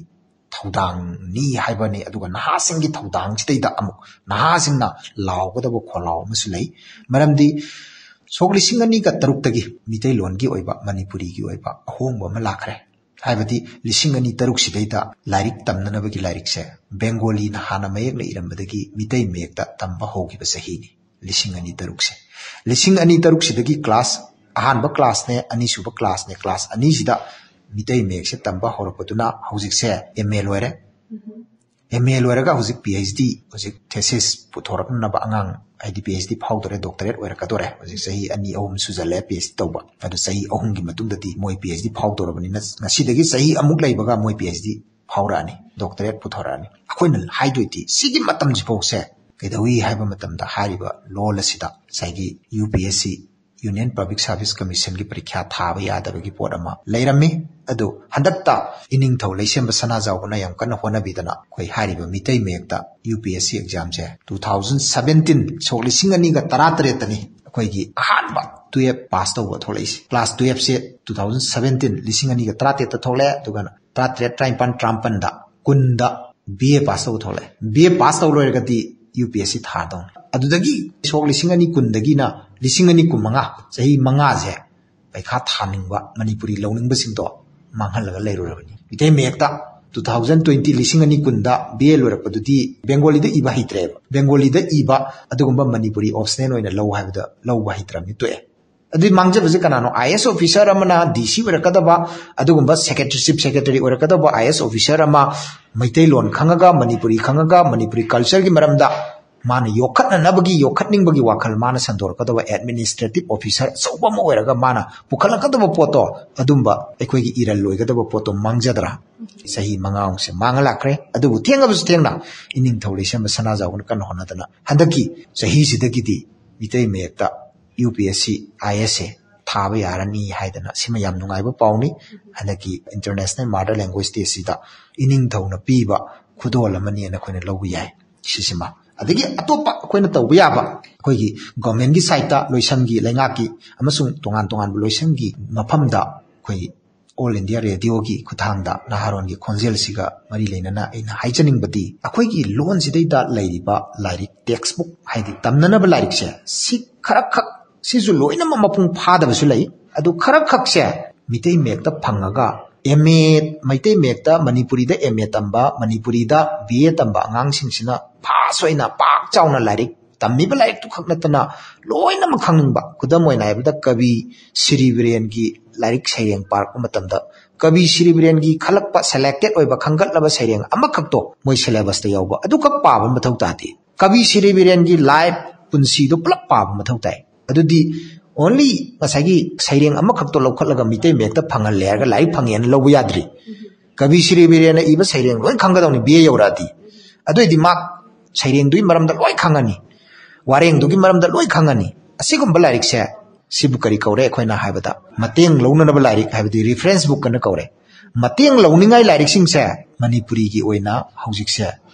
ꯊꯧꯗꯥꯡꯅꯤ ꯍꯥꯏꯕꯅꯤ꯫ ꯑꯗꯨꯒ ꯅꯍꯥꯁꯤꯡꯒꯤ ꯊꯧꯗꯥꯡꯁꯤꯗꯩꯗ ꯑꯃꯨꯛ ꯅꯍꯥꯁꯤꯡꯅ ꯂꯥꯎꯒꯗꯕ ꯈꯣꯜꯂꯥꯎ ꯑꯃꯁꯨ ꯂꯩ꯫ ꯃꯔꯝꯗꯤ ꯁꯣꯛ ꯂꯤꯁꯤꯡ ꯑꯅꯤꯒ ꯇꯔꯨꯛꯇꯒꯤ ꯃꯤꯇꯩꯂꯣꯟꯒꯤ ꯑꯣꯏꯕ, ꯃꯅꯤꯄꯨꯔꯤꯒꯤ ꯑꯣꯏꯕ ꯑꯍꯣꯡꯕ ꯑꯃ ꯂꯥꯛꯈ꯭ꯔꯦ꯫ ꯍꯥꯏꯕꯗꯤ ꯂꯤꯁꯤꯡ ꯑꯅꯤ ꯇꯔꯨꯛꯁꯤꯗꯩꯗ ꯂꯥꯏꯔꯤꯛ ꯇꯝꯅꯅꯕꯒꯤ ꯂꯥꯏꯔꯤꯛꯁꯦ ꯕꯦꯡꯒꯣꯂꯤꯅ ꯍꯥꯟꯅ ꯃꯌꯦꯛꯅ ꯏꯔꯝꯕꯗꯒꯤ ꯃꯤꯇꯩ ꯃꯌꯦꯛꯇ ꯇꯝꯕ ꯍꯧꯈꯤꯕ ꯆꯍꯤꯅꯤ꯫ ꯂꯤꯁꯤꯡ ꯑꯅꯤ ꯇꯔꯨꯛꯁꯦ꯫ ꯂꯤꯁꯤꯡ ꯑꯅꯤ ꯇꯔꯨꯛꯁꯤꯗꯒꯤ class, ꯑꯍꯥꯟꯕ classꯅꯦ, ꯑꯅꯤꯁꯨꯕ classꯅꯦ, class ꯑꯅꯤꯁꯤꯗ ꯃꯤꯇꯩ ꯃꯌꯦꯛꯁꯦ ꯇꯝꯕ ꯍꯧꯔꯛꯄꯗꯨꯅ ꯍꯧꯖꯤꯛꯁꯦ M A ꯂꯣꯏꯔꯦ꯫ M A ꯂꯣꯏꯔꯒ ꯍꯧꯖꯤꯛ P H D, ꯍꯧꯖꯤꯛ thesis ꯄꯨꯊꯣꯔꯛꯅꯕ ꯑꯉꯥꯡ, ꯍꯥꯏꯗꯤ P H D ꯐꯥꯎꯗꯣꯔꯦ, doctorate ꯑꯣꯏꯔꯛꯀꯗꯣꯔꯦ꯫ ꯍꯧꯖꯤꯛ ꯆꯍꯤ ꯑꯅꯤ ꯑꯍꯨꯝ ꯁꯨꯖꯜꯂꯦ P H D ꯇꯧꯕ꯫ ꯑꯗꯨ ꯆꯍꯤ ꯑꯍꯨꯝꯒꯤ ꯃꯇꯨꯡꯗꯗꯤ ꯃꯣꯏ P H D ꯐꯥꯎꯗꯣꯔꯕꯅꯤꯅ ꯉꯁꯤꯗꯒꯤ ꯆꯍꯤ ꯑꯃꯨꯛ ꯂꯩꯕꯒ ꯃꯣꯏ P H D ꯐꯥꯎꯔꯛꯑꯅꯤ, doctorate ꯄꯨꯊꯣꯔꯛꯑꯅꯤ꯫ ꯑꯩꯈꯣꯏꯅ ꯍꯥꯏꯗꯣꯏꯗꯤ ꯁꯤꯒꯤ ꯃꯇꯝꯁꯤꯐꯥꯎꯁꯦ ꯀꯩꯗꯧꯏ ꯍꯥꯏꯕ ꯃꯇꯝꯗ ꯍꯥꯏꯔꯤꯕ ꯂꯣꯜ ꯑꯁꯤꯗ ꯉꯁꯥꯏꯒꯤ U P S C, Union Public Service Commissionꯒꯤ ꯄꯔꯤꯈ꯭ꯌꯥ ꯊꯥꯕ ꯌꯥꯗꯕꯒꯤ ꯄꯣꯠ ꯑꯃ ꯂꯩꯔꯝꯃꯤ꯫ ꯑꯗꯨ ꯍꯟꯗꯛꯇ ꯏꯅꯤꯡꯊꯧ ꯂꯩꯁꯦꯝꯕ ꯁꯅꯥꯖꯥꯎꯕꯅ ꯌꯥꯝ ꯀꯟꯅ ꯍꯣꯠꯅꯕꯤꯗꯅ ꯑꯩꯈꯣꯏ ꯍꯥꯏꯔꯤꯕ Meitei ꯃꯌꯦꯛꯇ U P S C examꯁꯦ two thousand seventeen, ꯁꯣꯛ ꯂꯤꯁꯤꯡ ꯑꯅꯤꯒ ꯇꯔꯥꯇꯔꯦꯠꯇꯅꯤ ꯑꯩꯈꯣꯏꯒꯤ ꯑꯍꯥꯟꯕ twelve pass ꯇꯧꯕ ꯊꯣꯛꯂꯛꯏꯁꯦ꯫ Class twelveꯁꯦ two thousand seventeen, ꯂꯤꯁꯤꯡ ꯑꯅꯤꯒ ꯇꯔꯥꯇꯔꯦꯠꯇ ꯊꯣꯛꯂꯛꯑꯦ꯫ ꯑꯗꯨꯒ ꯇꯔꯥꯇꯔꯦꯠ, ꯇꯔꯥꯅꯤꯄꯥꯟ, ꯇꯔꯥꯃꯥꯄꯟꯗ, ꯀꯨꯟꯗ B A pass ꯇꯧꯕ ꯊꯣꯛꯂꯛꯑꯦ꯫ B A pass ꯇꯧ ꯂꯣꯏꯔꯒꯗꯤ U P S C ꯊꯥꯗꯧꯅꯤ꯫ ꯑꯗꯨꯗꯒꯤ ꯁꯣꯛ ꯂꯤꯁꯤꯡ ꯑꯅꯤ ꯀꯨꯟꯗꯒꯤꯅ ꯂꯤꯁꯤꯡ ꯑꯅꯤ ꯀꯨꯟꯃꯉꯥ, ꯆꯍꯤ ꯃꯉꯥꯁꯦ ꯄꯩꯈꯥ ꯊꯥꯅꯤꯡꯕ, Manipuri ꯂꯧꯅꯤꯡꯕꯁꯤꯡꯗꯣ ꯃꯥꯡꯍꯜꯂꯒ ꯂꯩꯔꯨꯔꯕꯅꯤ꯫ Meitei ꯃꯌꯦꯛꯇ two thousand twenty, ꯂꯤꯁꯤꯡ ꯑꯅꯤ ꯀꯨꯟꯗ B A ꯂꯣꯏꯔꯛꯄꯗꯨꯗꯤ ꯕꯦꯡꯒꯣꯂꯤꯗ ꯏꯕ ꯍꯩꯇ꯭ꯔꯦꯕ꯫ ꯕꯦꯡꯒꯣꯂꯤꯗ ꯏꯕ ꯑꯗꯨꯒꯨꯝꯕ ꯃꯅꯤꯄꯨꯔꯤ optional ꯑꯣꯏꯅ ꯂꯧ ꯍꯥꯏꯕꯗ ꯂꯧꯕ ꯍꯩꯇ꯭ꯔꯕꯅꯤ, ꯇꯣꯛꯑꯦ꯫ ꯑꯗꯨꯗꯤ ꯃꯥꯡꯖꯕꯁꯦ ꯀꯅꯥꯅꯣ? IAS officer ꯑꯃꯅ DC ꯑꯣꯏꯔꯛꯀꯗꯕ, ꯑꯗꯨꯒꯨꯝꯕ secretary, chief secretary ꯑꯣꯏꯔꯛꯀꯗꯕ IAS officer ꯑꯃ ꯃꯩꯇꯩꯂꯣꯟ ꯈꯪꯉꯒ, ꯃꯅꯤꯄꯨꯔꯤ ꯈꯪꯉꯒ, ꯃꯅꯤꯄꯨꯔꯤ cultureꯒꯤ ꯃꯔꯝꯗ ꯃꯥꯅ ꯌꯣꯛꯈꯠꯅꯅꯕꯒꯤ, ꯌꯣꯛꯈꯠꯅꯤꯡꯕꯒꯤ ꯋꯥꯈꯜ ꯃꯥꯅ ꯁꯟꯗꯣꯔꯛꯀꯗꯕ administrative officer ꯑꯆꯧꯕ ꯑꯃ ꯑꯣꯏꯔꯒ ꯃꯥꯅ ꯄꯨꯈꯠꯂꯛꯀꯗꯕ ꯄꯣꯠꯇꯣ, ꯑꯗꯨꯝꯕ ꯑꯩꯈꯣꯏꯒꯤ ꯏꯔꯜ ꯑꯣꯏꯒꯗꯕ ꯄꯣꯠꯇꯣ ꯃꯥꯡꯖꯗ꯭ꯔꯥ? ꯆꯍꯤ ꯃꯉꯥꯃꯨꯛꯁꯦ ꯃꯥꯡꯉ ꯂꯥꯛꯈ꯭ꯔꯦ꯫ ꯑꯗꯨꯕꯨ ꯊꯦꯡꯉꯕꯁꯨ ꯊꯦꯡꯅ ꯏꯅꯤꯡꯊꯧ ꯂꯩꯁꯦꯝꯕ ꯁꯅꯥꯖꯥꯎꯕꯅ ꯀꯟꯅ ꯍꯣꯠꯅꯗꯅ ꯍꯟꯗꯛꯀꯤ ꯆꯍꯤꯁꯤꯗꯒꯤꯗꯤ ꯃꯤꯇꯩ ꯃꯌꯦꯛꯇ UPSC IASꯁꯦ ꯊꯥꯕ ꯌꯥꯔꯅꯤ ꯍꯥꯏꯗꯅ, ꯁꯤꯃ ꯌꯥꯝ ꯅꯨꯡꯉꯥꯏꯕ ꯄꯥꯎꯅꯤ꯫ ꯍꯟꯗꯛꯀꯤ International Mother Language Dayꯁꯤꯗ ꯏꯅꯤꯡꯊꯧꯅ ꯄꯤꯕ ꯈꯨꯗꯣꯜ ꯑꯃꯅꯤꯅ ꯑꯩꯈꯣꯏꯅ ꯂꯧꯕ ꯌꯥꯏ꯫ ꯁꯤꯁꯤꯃ꯫ ꯑꯗꯒꯤ ꯑꯇꯣꯞꯄ ꯑꯩꯈꯣꯏꯅ ꯇꯧꯕ ꯌꯥꯕ, ꯑꯩꯈꯣꯏꯒꯤ governmentꯀꯤ sideꯇ, ꯂꯣꯏꯁꯪꯒꯤ, ꯂꯩꯉꯥꯛꯀꯤ ꯑꯃꯁꯨꯡ ꯇꯣꯉꯥꯟ ꯇꯣꯉꯥꯟꯕ ꯂꯣꯏꯁꯪꯒꯤ ꯃꯐꯝꯗ ꯑꯩꯈꯣꯏ All India Radioꯒꯤ ꯈꯨꯠꯊꯥꯡꯗ ꯅꯍꯥꯔꯣꯟꯒꯤ ꯈꯣꯟꯖꯦꯜꯁꯤꯒ ꯃꯔꯤ ꯂꯩꯅꯅ ꯑꯩꯅ ꯍꯥꯏꯖꯅꯤꯡꯕꯗꯤ, ꯑꯩꯈꯣꯏꯒꯤ ꯂꯣꯟꯁꯤꯗꯩꯗ ꯂꯩꯔꯤꯕ ꯂꯥꯏꯔꯤꯛ, textbook ꯍꯥꯏꯗꯤ ꯇꯝꯅꯅꯕ ꯂꯥꯏꯔꯤꯛꯁꯦ, ꯁꯤ ꯈꯔꯈꯛ, ꯁꯤꯁꯨ ꯂꯣꯏꯅꯃꯛ ꯃꯄꯨꯡ ꯐꯥꯗꯕꯁꯨ ꯂꯩ꯫ ꯑꯗꯨ ꯈꯔꯈꯛꯁꯦ ꯃꯤꯇꯩ ꯃꯌꯦꯛꯇ ꯐꯪꯉꯒ, MA, ꯃꯩꯇꯩ ꯃꯌꯦꯛꯇ, ꯃꯅꯤꯄꯨꯔꯤꯗ MA ꯇꯝꯕ, ꯃꯅꯤꯄꯨꯔꯤꯗ BA ꯇꯝꯕ ꯑꯉꯥꯡꯁꯤꯡꯁꯤꯅ ꯐꯥꯁ ꯑꯣꯏꯅ ꯄꯥꯛ ꯆꯥꯎꯅ ꯂꯥꯏꯔꯤꯛ ꯇꯝꯃꯤꯕ ꯂꯥꯏꯔꯤꯛꯇꯨ ꯈꯛ ꯅꯠꯇꯅ ꯂꯣꯏꯅꯃꯛ ꯈꯪꯅꯤꯡꯕ꯫ ꯈꯨꯗꯝ ꯑꯣꯏꯅ ꯍꯥꯏꯔꯕꯗ, ꯀꯕꯤ ꯁ꯭ꯔꯤ ꯕꯤꯔꯦꯟꯒꯤ ꯂꯥꯏꯔꯤꯛ ꯁꯩꯔꯦꯡ ꯄꯥꯔꯛꯄ ꯃꯇꯝꯗ, ꯀꯕꯤ ꯁ꯭ꯔꯤ ꯕꯤꯔꯦꯟꯒꯤ ꯈꯜꯂꯛꯄ, selected ꯑꯣꯏꯕ, ꯈꯟꯒꯠꯂꯕ ꯁꯩꯔꯦꯡ ꯑꯃꯈꯛꯇꯣ ꯃꯣꯏ syllabusꯇ ꯌꯥꯎꯕ, ꯑꯗꯨꯈꯛ ꯄꯥꯕ ꯃꯊꯧ ꯇꯥꯗꯦ꯫ ꯀꯕꯤ ꯁ꯭ꯔꯤ ꯕꯤꯔꯦꯟꯒꯤ life, ꯄꯨꯟꯁꯤꯗꯣ ꯄꯨꯂꯞ ꯄꯥꯕ ꯃꯊꯧ ꯇꯥꯏ꯫ ꯑꯗꯨꯗꯤ only ꯉꯁꯥꯏꯒꯤ ꯁꯩꯔꯦꯡ ꯑꯃꯈꯛꯇꯣ ꯂꯧꯈꯠꯂꯒ ꯃꯤꯇꯩ ꯃꯌꯦꯛꯇ ꯐꯪꯍꯜꯂꯦ ꯍꯥꯏꯔꯒ ꯂꯥꯏꯔꯤꯛ ꯐꯪꯉꯦꯅ ꯂꯧꯕ ꯌꯥꯗ꯭ꯔꯤ꯫ ꯀꯕꯤ ꯁ꯭ꯔꯤ ꯕꯤꯔꯦꯟꯅ ꯏꯕ ꯁꯩꯔꯦꯡ ꯂꯣꯏ ꯈꯪꯒꯗꯧꯅꯤ, BA ꯌꯧꯔꯛꯑꯗꯤ꯫ ꯑꯗꯨꯑꯣꯏꯗꯤ ꯃꯥ ꯁꯩꯔꯦꯡꯗꯨꯒꯤ ꯃꯔꯝꯗ ꯂꯣꯏ ꯈꯪꯉꯅꯤ, ꯋꯥꯔꯦꯡꯗꯨꯒꯤ ꯃꯔꯝꯗ ꯂꯣꯏ ꯈꯪꯉꯅꯤ꯫ ꯑꯁꯤꯒꯨꯝꯕ ꯂꯥꯏꯔꯤꯛꯁꯦ, ꯁꯤꯕꯨ ꯀꯔꯤ ꯀꯧꯔꯦ ꯑꯩꯈꯣꯏꯅ ꯍꯥꯏꯕꯗ? ꯃꯇꯦꯡ ꯂꯧꯅꯅꯕ ꯂꯥꯏꯔꯤꯛ, ꯍꯥꯏꯕꯗꯤ reference book ꯑꯅ ꯀꯧꯔꯦ꯫ ꯃꯇꯦꯡ ꯂꯧꯅꯤꯡꯉꯥꯏ ꯂꯥꯏꯔꯤꯛꯁꯤꯡꯁꯦ ꯃꯅꯤꯄꯨꯔꯤꯒꯤ ꯑꯣꯏꯅ ꯍꯧꯖꯤꯛꯁꯦ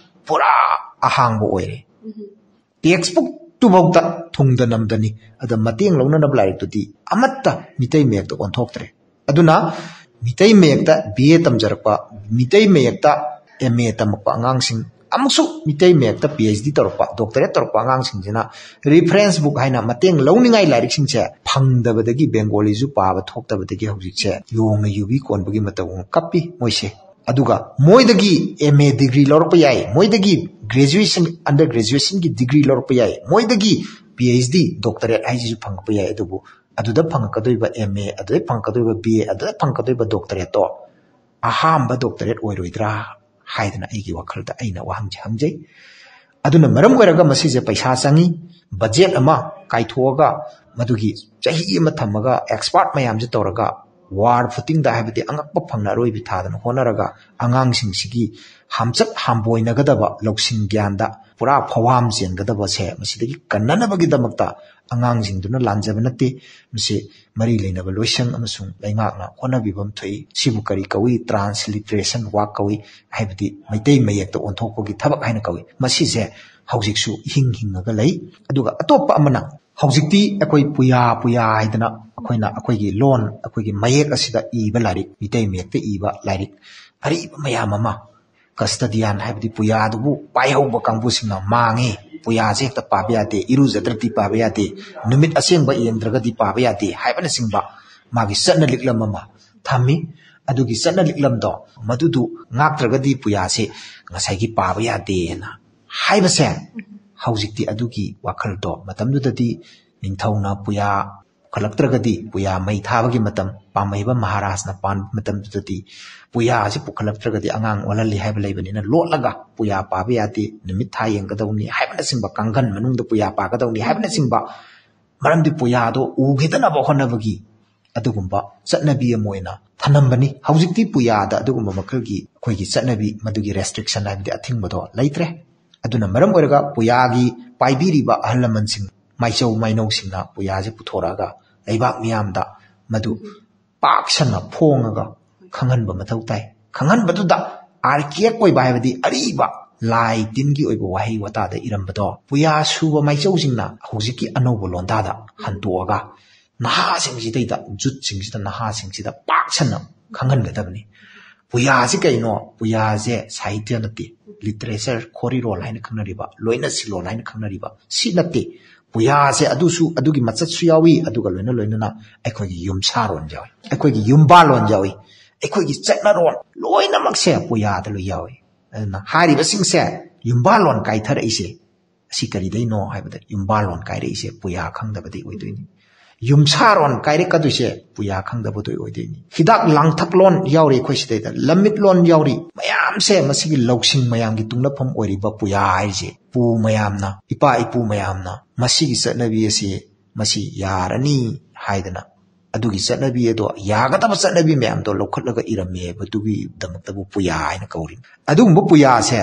ꯄꯨꯔꯥ ꯑꯍꯥꯡꯕ ꯑꯣꯏꯔꯦ꯫ Textbookꯇꯨꯐꯥꯎꯗ ꯊꯨꯡꯗ ꯅꯝꯗꯅꯤ꯫ ꯑꯗ ꯃꯇꯦꯡ ꯂꯧꯅꯅꯕ ꯂꯥꯏꯔꯤꯛꯇꯨꯗꯤ ꯑꯃꯠꯇ ꯃꯤꯇꯩ ꯃꯌꯦꯛꯇ ꯑꯣꯟꯊꯣꯛꯇ꯭ꯔꯦ꯫ ꯑꯗꯨꯅ ꯃꯤꯇꯩ ꯃꯌꯦꯛꯇ BA ꯇꯝꯖꯔꯛꯄ, ꯃꯤꯇꯩ ꯃꯌꯦꯛꯇ MA ꯇꯝꯃꯛꯄ ꯑꯉꯥꯡꯁꯤꯡ ꯑꯃꯨꯛꯁꯨ ꯃꯤꯇꯩ ꯃꯌꯦꯛꯇ ꯄꯤ ꯑꯩꯆ ꯗꯤ ꯇꯧꯔꯛꯄ, ꯗꯣꯛꯇꯔꯦꯠ ꯇꯧꯔꯛꯄ ꯑꯉꯥꯡꯁꯤꯡꯁꯤꯅ ꯔꯤꯐꯔꯦꯟꯁ ꯕꯨꯛ ꯍꯥꯏꯅ ꯃꯇꯦꯡ ꯂꯧꯅꯤꯡꯉꯥꯏ ꯂꯥꯏꯔꯤꯛꯁꯤꯡꯁꯦ ꯐꯪꯗꯕꯗꯒꯤ, ꯕꯦꯡꯒꯣꯂꯤꯁꯨ ꯄꯥꯕ ꯊꯣꯛꯇꯕꯗꯒꯤ ꯍꯧꯖꯤꯛꯁꯦ ꯌꯣꯡꯅ ꯌꯨꯕꯤ ꯀꯣꯟꯕꯒꯤ ꯃꯇꯧ ꯀꯞꯄꯤ ꯃꯣꯏꯁꯦ꯫ ꯑꯗꯨꯒ ꯃꯣꯏꯗꯒꯤ ꯑꯦꯝ ꯑꯦ ꯗꯤꯒ꯭ꯔꯤ ꯂꯧꯔꯛꯄ ꯌꯥꯏ, ꯃꯣꯏꯗꯒꯤ ꯒ꯭ꯔꯦꯖꯨꯑꯦꯁꯟ, ꯑꯟꯗꯔ ꯒ꯭ꯔꯦꯖꯨꯑꯦꯁꯟꯒꯤ ꯗꯤꯒ꯭ꯔꯤ ꯂꯧꯔꯛꯄ ꯌꯥꯏ, ꯃꯣꯏꯗꯒꯤ ꯄꯤ ꯑꯩꯆ ꯗꯤ, ꯗꯣꯛꯇꯔꯦꯠ ꯍꯥꯏꯁꯤꯁꯨ ꯐꯪꯉꯛꯄ ꯌꯥꯏ꯫ ꯑꯗꯨꯕꯨ ꯑꯗꯨꯗ ꯐꯪꯉꯛꯀꯗꯣꯏꯕ ꯑꯦꯝ ꯑꯦ, ꯑꯗꯨꯗ ꯐꯪꯉꯛꯀꯗꯣꯏꯕ ꯕꯤ ꯑꯦ, ꯑꯗꯨꯗ ꯐꯪꯉꯛꯀꯗꯣꯏꯕ ꯗꯣꯛꯇꯔꯦꯠꯇꯣ ꯑꯍꯥꯝꯕ ꯗꯣꯛꯇꯔꯦꯠ ꯑꯣꯏꯔꯣꯏꯗ꯭ꯔꯥ ꯍꯥꯏꯗꯅ ꯑꯩꯒꯤ ꯋꯥꯈꯜꯗ ꯑꯩꯅ ꯋꯥꯍꯪꯁꯦ ꯍꯪꯖꯩ꯫ ꯑꯗꯨꯅ ꯃꯔꯝ ꯑꯣꯏꯔꯒ ꯃꯁꯤꯁꯦ ꯄꯩꯁꯥ ꯆꯪꯉꯤ, ꯕꯖꯦꯠ ꯑꯃ ꯀꯥꯏꯊꯣꯛꯑꯒ ꯃꯗꯨꯒꯤ ꯆꯍꯤ ꯑꯃ ꯊꯝꯃꯒ ꯑꯦꯛꯁꯄꯥꯔꯠ ꯃꯌꯥꯝꯁꯦ ꯇꯧꯔꯒ ꯋꯥꯔ ꯐꯨꯇꯤꯡꯗ, ꯍꯥꯏꯕꯗꯤ ꯑꯉꯛꯄ ꯐꯪꯅ ꯑꯔꯣꯏꯕꯤ ꯊꯥꯗꯅ ꯍꯣꯠꯅꯔꯒ ꯑꯉꯥꯡꯁꯤꯡꯁꯤꯒꯤ ꯍꯥꯝꯆꯠ ꯍꯥꯝꯕꯣꯏꯅꯒꯗꯕ ꯂꯧꯁꯤꯡ ꯒ꯭ꯌꯥꯟꯗ ꯄꯨꯔꯥ ꯐꯋꯥꯝ ꯆꯦꯟꯒꯗꯕꯁꯦ ꯃꯁꯤꯗꯒꯤ ꯀꯟꯅꯅꯕꯒꯤꯗꯃꯛꯇ ꯑꯉꯥꯡꯁꯤꯡꯗꯨꯅ ꯂꯥꯟꯖꯕ ꯅꯠꯇꯦ꯫ ꯃꯁꯤ ꯃꯔꯤ ꯂꯩꯅꯕ ꯂꯣꯏꯁꯪ ꯑꯃꯁꯨꯡ ꯂꯩꯉꯥꯛꯅ ꯍꯣꯠꯅꯕꯤꯕ ꯑꯃ ꯊꯣꯛꯏ꯫ ꯁꯤꯕꯨ ꯀꯔꯤ ꯀꯧꯏ? ꯇ꯭ꯔꯥꯟꯁꯂꯤꯇꯔꯦꯁꯟ ꯋꯥꯛ ꯀꯧꯏ, ꯍꯥꯏꯕꯗꯤ ꯃꯩꯇꯩ ꯃꯌꯦꯛꯇ ꯑꯣꯟꯊꯣꯛꯄꯒꯤ ꯊꯕꯛ ꯍꯥꯏꯅ ꯀꯧꯏ꯫ ꯃꯁꯤꯁꯦ ꯍꯧꯖꯤꯛꯁꯨ ꯏꯍꯤꯡ ꯍꯤꯡꯉꯒ ꯂꯩ꯫ ꯑꯗꯨꯒ ꯑꯇꯣꯞꯄ ꯑꯃꯅ, ꯍꯧꯖꯤꯛꯇꯤ ꯑꯩꯈꯣꯏ ꯄꯨꯌꯥ ꯄꯨꯌꯥ ꯍꯥꯏꯗꯅ ꯑꯩꯈꯣꯏꯅ ꯑꯩꯈꯣꯏꯒꯤ ꯂꯣꯟ, ꯑꯩꯈꯣꯏꯒꯤ ꯃꯌꯦꯛ ꯑꯁꯤꯗ ꯏꯕ ꯂꯥꯏꯔꯤꯛ, ꯃꯤꯇꯩ ꯃꯌꯦꯛꯇ ꯏꯕ ꯂꯥꯏꯔꯤꯛ ꯑꯔꯤꯕ ꯃꯌꯥꯝ ꯑꯃ, ꯀꯁꯇꯗꯤꯌꯥꯟ ꯍꯥꯏꯕꯗꯤ ꯄꯨꯌꯥꯗꯨꯕꯨ ꯄꯥꯏꯍꯧꯕ ꯀꯥꯡꯕꯨꯁꯤꯡꯅ ꯃꯥꯡꯉꯤ, ꯄꯨꯌꯥꯁꯦ ꯍꯦꯛꯇ ꯄꯥꯕ ꯌꯥꯗꯦ, ꯏꯔꯨꯖꯗ꯭ꯔꯗꯤ ꯄꯥꯕ ꯌꯥꯗꯦ, ꯅꯨꯃꯤꯠ ꯑꯁꯦꯡꯕ ꯌꯦꯡꯗ꯭ꯔꯒꯗꯤ ꯄꯥꯕ ꯌꯥꯗꯦ ꯍꯥꯏꯕꯅꯆꯤꯡꯕ ꯃꯥꯒꯤ ꯆꯠꯅ ꯂꯤꯛꯂꯝ ꯑꯃ ꯊꯝꯃꯤ꯫ ꯑꯗꯨꯒꯤ ꯆꯠꯅ ꯂꯤꯛꯂꯝꯗꯣ ꯃꯗꯨꯗꯨ ꯉꯥꯛꯇ꯭ꯔꯒꯗꯤ ꯄꯨꯌꯥꯁꯦ ꯉꯁꯥꯏꯒꯤ ꯄꯥꯕ ꯌꯥꯗꯦꯅ ꯍꯥꯏꯕꯁꯦ, ꯍꯧꯖꯤꯛꯇꯤ ꯑꯗꯨꯒꯤ ꯋꯥꯈꯜꯗꯣ, ꯃꯇꯝꯗꯨꯗꯗꯤ ꯅꯤꯡꯊꯧꯅ ꯄꯨꯌꯥ ꯄꯨꯈꯠꯂꯛꯇ꯭ꯔꯒꯗꯤ ꯄꯨꯌꯥ ꯃꯩ ꯊꯥꯕꯒꯤ ꯃꯇꯝ, ꯄꯥꯝꯃꯩꯕ ꯃꯍꯥꯔꯥꯖꯅ ꯄꯥꯟꯕ ꯃꯇꯝꯗꯨꯗꯗꯤ ꯄꯨꯌꯥꯁꯤ ꯄꯨꯈꯠꯂꯛꯇ꯭ꯔꯒꯗꯤ ꯑꯉꯥꯡ ꯑꯣꯜꯍꯜꯂꯤ ꯍꯥꯏꯕ ꯂꯩꯕꯅꯤꯅ ꯂꯣꯠꯂꯒ ꯄꯨꯌꯥ ꯄꯥꯕ ꯌꯥꯗꯦ, ꯅꯨꯃꯤꯠ ꯊꯥ ꯌꯦꯡꯒꯗꯧꯅꯤ ꯍꯥꯏꯕꯅꯆꯤꯡꯕ, ꯀꯥꯡꯒꯟ ꯃꯅꯨꯡꯗ ꯄꯨꯌꯥ ꯄꯥꯒꯗꯧꯅꯤ ꯍꯥꯏꯕꯅꯆꯤꯡꯕ, ꯃꯔꯝꯗꯤ ꯄꯨꯌꯥꯗꯣ ꯎꯈꯤꯗꯅꯕ ꯍꯣꯠꯅꯕꯒꯤ ꯑꯗꯨꯒꯨꯝꯕ ꯆꯠꯅꯕꯤ ꯑꯃ ꯑꯣꯏꯅ ꯊꯅꯝꯕꯅꯤ꯫ ꯍꯧꯖꯤꯛꯇꯤ ꯄꯨꯌꯥꯗ ꯑꯗꯨꯒꯨꯝꯕ ꯃꯈꯜꯒꯤ ꯑꯩꯈꯣꯏꯒꯤ ꯆꯠꯅꯕꯤ, ꯃꯗꯨꯒꯤ ꯔꯦꯁꯇ꯭ꯔꯤꯛꯁꯟ ꯍꯥꯏꯕꯗꯤ ꯑꯊꯤꯡꯕꯗꯣ ꯂꯩꯇ꯭ꯔꯦ꯫ ꯑꯗꯨꯅ ꯃꯔꯝ ꯑꯣꯏꯔꯒ ꯄꯨꯌꯥꯒꯤ ꯄꯥꯏꯕꯤꯔꯤꯕ ꯑꯍꯜ ꯂꯃꯟꯁꯤꯡ, ꯃꯥꯏꯆꯧ ꯃꯥꯏꯅꯧꯁꯤꯡꯅ ꯄꯨꯌꯥꯁꯦ ꯄꯨꯊꯣꯔꯛꯑꯒ ꯂꯩꯕꯥꯛ ꯃꯤꯌꯥꯝꯗ ꯃꯗꯨ ꯄꯥꯛ ꯁꯟꯅ ꯐꯣꯡꯉꯒ ꯈꯪꯍꯟꯕ ꯃꯊꯧ ꯇꯥꯏ꯫ ꯈꯪꯍꯟꯕꯗꯨꯗ ꯑꯥꯔꯀꯦꯛ ꯑꯣꯏꯕ ꯍꯥꯏꯕꯗꯤ ꯑꯔꯤꯕ ꯂꯥꯏ ꯇꯤꯟꯒꯤ ꯑꯣꯏꯕ ꯋꯥꯍꯩ ꯋꯥꯇꯥꯗ ꯏꯔꯝꯕꯗꯣ ꯄꯨꯌꯥ ꯁꯨꯕ ꯃꯥꯏꯆꯧꯁꯤꯡꯅ ꯍꯧꯖꯤꯛꯀꯤ ꯑꯅꯧꯕ ꯂꯣꯟꯗꯥꯗ ꯍꯟꯗꯣꯛꯑꯒ ꯅꯍꯥꯁꯤꯡꯁꯤꯗꯩꯗ, ꯖꯨꯠꯁꯤꯡꯁꯤꯗ, ꯅꯍꯥꯁꯤꯡꯁꯤꯗ ꯄꯥꯛ ꯁꯟꯅ ꯈꯪꯍꯟꯒꯗꯕꯅꯤ꯫ ꯄꯨꯌꯥꯁꯤ ꯀꯩꯅꯣ? ꯄꯨꯌꯥꯁꯦ ꯁꯥꯍꯤꯇ꯭ꯌ ꯅꯠꯇꯦ, ꯂꯤꯇꯔꯦꯆꯔ, ꯈꯣꯔꯤꯔꯣꯜ ꯍꯥꯏꯅ ꯈꯪꯅꯔꯤꯕ, ꯂꯣꯏꯅ ꯁꯤꯂꯣꯟ ꯍꯥꯏꯅ ꯈꯪꯅꯔꯤꯕ ꯁꯤ ꯅꯠꯇꯦ꯫ ꯄꯨꯌꯥꯁꯦ ꯑꯗꯨꯁꯨ, ꯑꯗꯨꯒꯤ ꯃꯆꯠꯁꯨ ꯌꯥꯎꯏ, ꯑꯗꯨꯒ ꯂꯣꯏꯅ ꯂꯣꯏꯅꯅ ꯑꯩꯈꯣꯏꯒꯤ ꯌꯨꯝꯁꯥꯔꯣꯟ ꯌꯥꯎꯏ, ꯑꯩꯈꯣꯏꯒꯤ ꯌꯨꯝꯕꯥꯜꯂꯣꯟ ꯌꯥꯎꯏ, ꯑꯩꯈꯣꯏꯒꯤ ꯆꯠꯅꯔꯣꯟ, ꯂꯣꯏꯅꯃꯛꯁꯦ ꯄꯨꯌꯥꯗ ꯂꯣꯏ ꯌꯥꯎꯏ꯫ ꯑꯗꯨꯅ ꯍꯥꯏꯔꯤꯕꯁꯤꯡꯁꯦ, ꯌꯨꯝꯕꯥꯜꯂꯣꯟ ꯀꯥꯏꯊꯔꯛꯏꯁꯦ ꯑꯁꯤ ꯀꯔꯤꯗꯩꯅꯣ ꯍꯥꯏꯕꯗ, ꯌꯨꯝꯕꯥꯜꯂꯣꯟ ꯀꯥꯏꯔꯛꯏꯁꯦ ꯄꯨꯌꯥ ꯈꯪꯗꯕꯗꯩ ꯑꯣꯏꯗꯣꯏꯅꯤ꯫ ꯌꯨꯝꯁꯥꯔꯣꯟ ꯀꯥꯏꯔꯛꯀꯗꯣꯏꯁꯦ ꯄꯨꯌꯥ ꯈꯪꯗꯕꯗꯩ ꯑꯣꯏꯗꯣꯏꯅꯤ꯫ ꯍꯤꯗꯥꯛ ꯂꯥꯡꯊꯛꯂꯣꯟ ꯌꯥꯎꯔꯤ ꯑꯩꯈꯣꯏ ꯁꯤꯗꯩꯗ, ꯂꯝꯃꯤꯠꯂꯣꯟ ꯌꯥꯎꯔꯤ꯫ ꯃꯌꯥꯝꯁꯦ, ꯃꯁꯤꯒꯤ ꯂꯧꯁꯤꯡ ꯃꯌꯥꯝꯒꯤ ꯇꯨꯡꯂꯞꯐꯝ ꯑꯣꯏꯔꯤꯕ ꯄꯨꯌꯥ ꯍꯥꯏꯔꯤꯁꯦ, ꯄꯨ ꯃꯌꯥꯝꯅ, ꯏꯄꯥ ꯏꯄꯨ ꯃꯌꯥꯝꯅ ꯃꯁꯤꯒꯤ ꯆꯠꯅꯕꯤ ꯑꯁꯤ ꯃꯁꯤ ꯌꯥꯔꯅꯤ ꯍꯥꯏꯗꯅ, ꯑꯗꯨꯒꯤ ꯆꯠꯅꯕꯤ ꯑꯗꯣ, ꯌꯥꯒꯗꯕ ꯆꯠꯅꯕꯤ ꯃꯌꯥꯝꯗꯣ ꯂꯧꯈꯠꯂꯒ ꯏꯔꯝꯃꯦ ꯍꯥꯏꯕꯗꯨꯒꯤꯗꯃꯛꯇꯕꯨ ꯄꯨꯌꯥ ꯍꯥꯏꯅ ꯀꯧꯔꯤ꯫ ꯑꯗꯨꯒꯨꯝꯕ ꯄꯨꯌꯥꯁꯦ,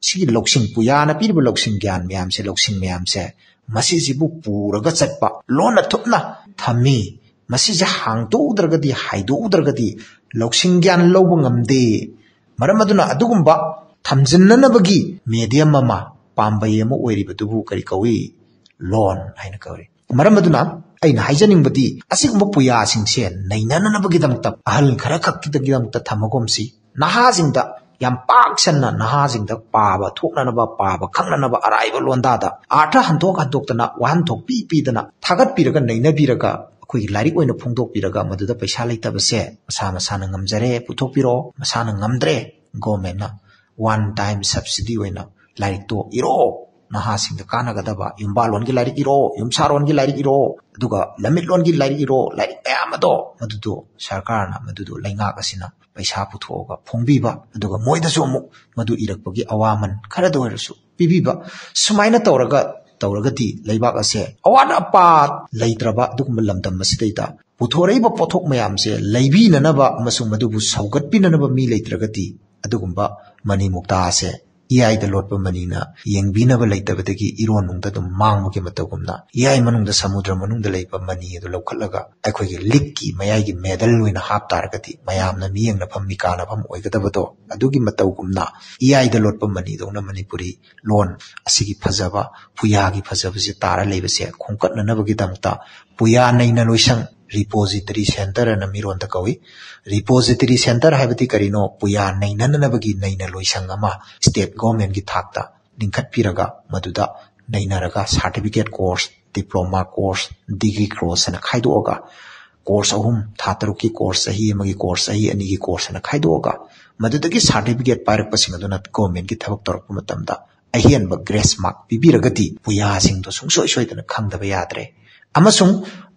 ꯁꯤꯒꯤ ꯂꯧꯁꯤꯡ, ꯄꯨꯌꯥꯅ ꯄꯤꯔꯤꯕ ꯂꯧꯁꯤꯡ ꯒ꯭ꯌꯥꯟ ꯃꯌꯥꯝꯁꯦ, ꯂꯧꯁꯤꯡ ꯃꯌꯥꯝꯁꯦ, ꯃꯁꯤꯁꯤꯕꯨ ꯄꯨꯔꯒ ꯆꯠꯄ, ꯂꯣꯟꯅ ꯊꯨꯞꯅ ꯊꯝꯃꯤ꯫ ꯃꯁꯤꯁꯦ ꯍꯥꯡꯗꯣꯛꯎꯗ꯭ꯔꯒꯗꯤ, ꯍꯥꯏꯗꯣꯛꯎꯗ꯭ꯔꯒꯗꯤ ꯂꯧꯁꯤꯡ ꯒ꯭ꯌꯥꯟ ꯂꯧꯕ ꯉꯝꯗꯦ꯫ ꯃꯔꯝ ꯑꯗꯨꯅ ꯑꯗꯨꯒꯨꯝꯕ ꯊꯝꯖꯤꯟꯅꯅꯕꯒꯤ ꯃꯦꯗꯤꯌꯝ ꯑꯃ, ꯄꯥꯝꯕꯩ ꯑꯃ ꯑꯣꯏꯔꯤꯕꯗꯨꯕꯨ ꯀꯔꯤ ꯀꯧꯏ? ꯂꯣꯟ ꯍꯥꯏꯅ ꯀꯧꯏ꯫ ꯃꯔꯝ ꯑꯗꯨꯅ ꯑꯩꯅ ꯍꯥꯏꯖꯅꯤꯡꯕꯗꯤ, ꯑꯁꯤꯒꯨꯝꯕ ꯄꯨꯌꯥꯁꯤꯡꯁꯦ ꯅꯩꯅꯅꯅꯕꯒꯤꯗꯃꯛꯇ, ꯑꯍꯜ ꯈꯔ ꯈꯛꯀꯤꯗꯃꯛꯇ ꯊꯝꯃꯒꯨꯝꯁꯤ꯫ ꯅꯍꯥꯁꯤꯡꯗ, ꯌꯥꯝ ꯄꯥꯛ ꯁꯟꯅ ꯅꯍꯥꯁꯤꯡꯗ ꯄꯥꯕ ꯊꯣꯛꯅꯅꯕ, ꯄꯥꯕ ꯈꯪꯅꯅꯕ, ꯑꯔꯥꯏꯕ ꯂꯣꯟꯗꯥꯗ ꯑꯥꯔꯊ ꯍꯟꯗꯣꯛ ꯍꯟꯗꯣꯛꯇꯅ, ꯋꯥꯍꯟꯊꯣꯛ ꯄꯤ ꯄꯤꯗꯅ, ꯊꯥꯒꯠꯄꯤꯔꯒ, ꯅꯩꯅꯕꯤꯔꯒ, ꯑꯩꯈꯣꯏꯒꯤ ꯂꯥꯏꯔꯤꯛ ꯑꯣꯏꯅ ꯐꯣꯡꯗꯣꯛꯄꯤꯔꯒ, ꯃꯗꯨꯗ ꯄꯩꯁꯥ ꯂꯩꯇꯕꯁꯦ ꯃꯁꯥ ꯃꯁꯥꯅ ꯉꯝꯖꯔꯦ, ꯄꯨꯊꯣꯛꯄꯤꯔꯣ, ꯃꯁꯥꯅ ꯉꯝꯗ꯭ꯔꯦ, ꯒꯣꯔꯃꯦꯟꯅ ꯋꯥꯟ ꯇꯥꯏꯝ ꯁꯕꯁꯤꯗꯤ ꯑꯣꯏꯅ ꯂꯥꯏꯔꯤꯛꯇꯣ ꯏꯔꯣ, ꯅꯍꯥꯁꯤꯡꯗ ꯀꯥꯟꯅꯒꯗꯕ ꯌꯨꯝꯕꯥꯜꯂꯣꯟꯒꯤ ꯂꯥꯏꯔꯤꯛ ꯏꯔꯣ, ꯌꯨꯝꯁꯥꯔꯣꯟꯒꯤ ꯂꯥꯏꯔꯤꯛ ꯏꯔꯣ, ꯑꯗꯨꯒ ꯂꯝꯃꯤꯠꯂꯣꯟꯒꯤ ꯂꯥꯏꯔꯤꯛ ꯏꯔꯣ, ꯂꯥꯏꯔꯤꯛ ꯃꯌꯥꯝ ꯑꯗꯣ, ꯃꯗꯨꯗꯣ ꯁꯔꯀꯥꯔꯅ, ꯃꯗꯨꯗꯣ ꯂꯩꯉꯥꯛ ꯑꯁꯤꯅ ꯄꯩꯁꯥ ꯄꯨꯊꯣꯛꯑꯒ ꯐꯣꯡꯕꯤꯕ, ꯑꯗꯨꯒ ꯃꯣꯏꯗꯁꯨ ꯑꯃꯨꯛ ꯃꯗꯨ ꯏꯔꯛꯄꯒꯤ ꯑꯋꯥꯃꯟ ꯈꯔꯗ ꯑꯣꯏꯔꯁꯨ ꯄꯤꯕꯤꯕ, ꯁꯨꯃꯥꯏꯅ ꯇꯧꯔꯒ, ꯇꯧꯔꯒꯗꯤ ꯂꯩꯕꯥꯛ ꯑꯁꯦ ꯑꯋꯥꯠ ꯑꯄꯥ ꯂꯩꯇ꯭ꯔꯕ ꯑꯗꯨꯒꯨꯝꯕ ꯂꯝꯗꯝ ꯑꯁꯤꯗꯩꯗ ꯄꯨꯊꯣꯔꯛꯏꯕ ꯄꯣꯠꯊꯣꯛ ꯃꯌꯥꯝꯁꯦ ꯂꯩꯕꯤꯅꯅꯕ ꯑꯃꯁꯨꯡ ꯃꯗꯨꯕꯨ ꯁꯧꯒꯠꯄꯤꯅꯅꯕ ꯃꯤ ꯂꯩꯇ꯭ꯔꯒꯗꯤ, ꯑꯗꯨꯒꯨꯝꯕ ꯃꯅꯤ ꯃꯨꯛꯇꯥ ꯑꯁꯦ ꯏꯌꯥꯏꯗ ꯂꯣꯠꯄ ꯃꯅꯤꯅ ꯌꯦꯡꯕꯤꯅꯕ ꯂꯩꯇꯕꯗꯒꯤ ꯏꯔꯣꯟꯅꯨꯡꯗ ꯑꯗꯨꯝ ꯃꯥꯡꯕꯒꯤ ꯃꯇꯧꯒꯨꯝꯅ, ꯏꯌꯥꯏ ꯃꯅꯨꯡꯗ, ꯁꯃꯨꯗ꯭ꯔ ꯃꯅꯨꯡꯗ ꯂꯩꯕ ꯃꯅꯤ ꯑꯗꯨ ꯂꯧꯈꯠꯂꯒ ꯑꯩꯈꯣꯏꯒꯤ ꯂꯤꯛꯀꯤ ꯃꯌꯥꯏꯒꯤ ꯃꯦꯗꯜ ꯑꯣꯏꯅ ꯍꯥꯞ ꯇꯥꯔꯒꯗꯤ, ꯃꯌꯥꯝꯅ ꯃꯤꯌꯦꯡꯅꯐꯝ, ꯃꯤꯀꯥꯅꯐꯝ ꯑꯣꯏꯒꯗꯕꯗꯣ, ꯑꯗꯨꯒꯤ ꯃꯇꯧꯒꯨꯝꯅ ꯏꯌꯥꯏꯗ ꯂꯣꯠꯄ ꯃꯅꯤꯗꯧꯅ ꯃꯅꯤꯄꯨꯔꯤ ꯂꯣꯟ ꯑꯁꯤꯒꯤ ꯐꯖꯕ, ꯄꯨꯌꯥꯒꯤ ꯐꯖꯕꯁꯦ ꯇꯥꯔ ꯂꯩꯕꯁꯦ ꯈꯣꯝꯀꯠꯅꯅꯕꯒꯤꯗꯃꯛꯇ ꯄꯨꯌꯥ ꯅꯩꯅ ꯂꯣꯏꯁꯪ ꯔꯤꯄꯣꯖꯤꯇꯔꯤ ꯁꯦꯟꯇꯔ ꯑꯅ ꯃꯤꯔꯣꯟꯗ ꯀꯧꯏ꯫ ꯔꯤꯄꯣꯖꯤꯇꯔꯤ ꯁꯦꯟꯇꯔ ꯍꯥꯏꯕꯗꯤ ꯀꯔꯤꯅꯣ? ꯄꯨꯌꯥ ꯅꯩꯅꯅꯕꯒꯤ ꯅꯩꯅ ꯂꯣꯏꯁꯪ ꯑꯃ ꯁ꯭ꯇꯦꯠ ꯒꯣꯔꯃꯦꯟꯒꯤ ꯊꯥꯛꯇ ꯂꯤꯡꯈꯠꯄꯤꯔꯒ ꯃꯗꯨꯗ ꯅꯩꯅꯔꯒ certificate course, diploma course, degree course ꯍꯥꯏꯅ ꯈꯥꯏꯗꯣꯛꯑꯒ ꯀꯣꯔꯁ ꯑꯍꯨꯝ, ꯊꯥ ꯇꯔꯨꯛꯀꯤ ꯀꯣꯔꯁ, ꯆꯍꯤ ꯑꯃꯒꯤ ꯀꯣꯔꯁ, ꯆꯍꯤ ꯑꯅꯤꯒꯤ ꯀꯣꯔꯁ ꯍꯥꯏꯅ ꯈꯥꯏꯗꯣꯛꯑꯒ ꯃꯗꯨꯗꯒꯤ ꯁꯥꯔꯇꯤꯐꯤꯀꯦꯠ ꯄꯥꯏꯔꯛꯄꯁꯤꯡ ꯑꯗꯨꯅ ꯒꯣꯔꯃꯦꯟꯒꯤ ꯊꯕꯛ ꯇꯧꯔꯛꯄ ꯃꯇꯝꯗ ꯑꯍꯦꯟꯕ ꯒ꯭ꯔꯦꯁ ꯃꯥꯔꯛ ꯄꯤꯕꯤꯔꯒꯗꯤ ꯄꯨꯌꯥꯁꯤꯡꯗꯣ ꯁꯨꯡꯁꯣꯏ ꯁꯣꯏꯗꯅ ꯈꯪꯗꯕ ꯌꯥꯗ꯭ꯔꯦ꯫ ꯑꯃꯁꯨꯡ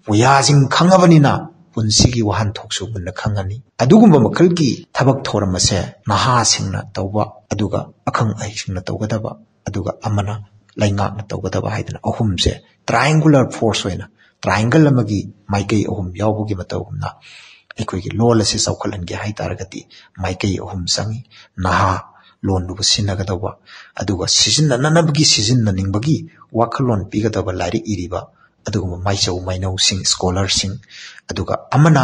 ꯄꯨꯌꯥꯁꯤꯡ ꯈꯪꯉꯕꯅꯤꯅ ꯄꯨꯟꯁꯤꯒꯤ ꯋꯥꯍꯟꯊꯣꯛꯁꯨ ꯃꯨꯟꯅ ꯈꯪꯉꯅꯤ꯫ ꯑꯗꯨꯒꯨꯝꯕ ꯃꯈꯜꯒꯤ ꯊꯕꯛ ꯊꯧꯔꯝ ꯑꯁꯦ ꯅꯍꯥꯁꯤꯡꯅ ꯇꯧꯕ, ꯑꯗꯨꯒ ꯑꯈꯪ ꯑꯍꯩꯁꯤꯡꯅ ꯇꯧꯒꯗꯕ, ꯑꯗꯨꯒ ꯑꯃꯅ ꯂꯩꯉꯥꯛꯅ ꯇꯧꯒꯗꯕ ꯍꯥꯏꯗꯅ ꯑꯍꯨꯝꯁꯦ ꯇ꯭ꯔꯥꯏꯡꯒꯨꯂꯔ ꯐꯣꯔꯁ ꯑꯣꯏꯅ, ꯇ꯭ꯔꯥꯏꯡꯒꯜ ꯑꯃꯒꯤ ꯃꯥꯏꯀꯩ ꯑꯍꯨꯝ ꯌꯥꯎꯕꯒꯤ ꯃꯇꯧꯒꯨꯝꯅ, ꯑꯩꯈꯣꯏꯒꯤ ꯂꯣꯜ ꯑꯁꯤ ꯆꯥꯎꯈꯠꯍꯟꯒꯦ ꯍꯥꯏ ꯇꯥꯔꯒꯗꯤ ꯃꯥꯏꯀꯩ ꯑꯍꯨꯝ ꯆꯪꯏ꯫ ꯅꯍꯥ, ꯂꯣꯟꯗꯨꯕꯨ ꯁꯤꯖꯤꯟꯅꯒꯗꯧꯕ, ꯑꯗꯨꯒ ꯁꯤꯖꯤꯟꯅꯅꯅꯕꯒꯤ, ꯁꯤꯖꯤꯟꯅꯅꯤꯡꯕꯒꯤ ꯋꯥꯈꯜꯂꯣꯟ ꯄꯤꯒꯗꯕ ꯂꯥꯏꯔꯤꯛ ꯏꯔꯤꯕ, ꯑꯗꯨꯒꯨꯝꯕ ꯃꯥꯏꯆꯧ ꯃꯥꯏꯅꯧꯁꯤꯡ, ꯁ꯭ꯀꯣꯂꯔꯁꯤꯡ, ꯑꯗꯨꯒ ꯑꯃꯅ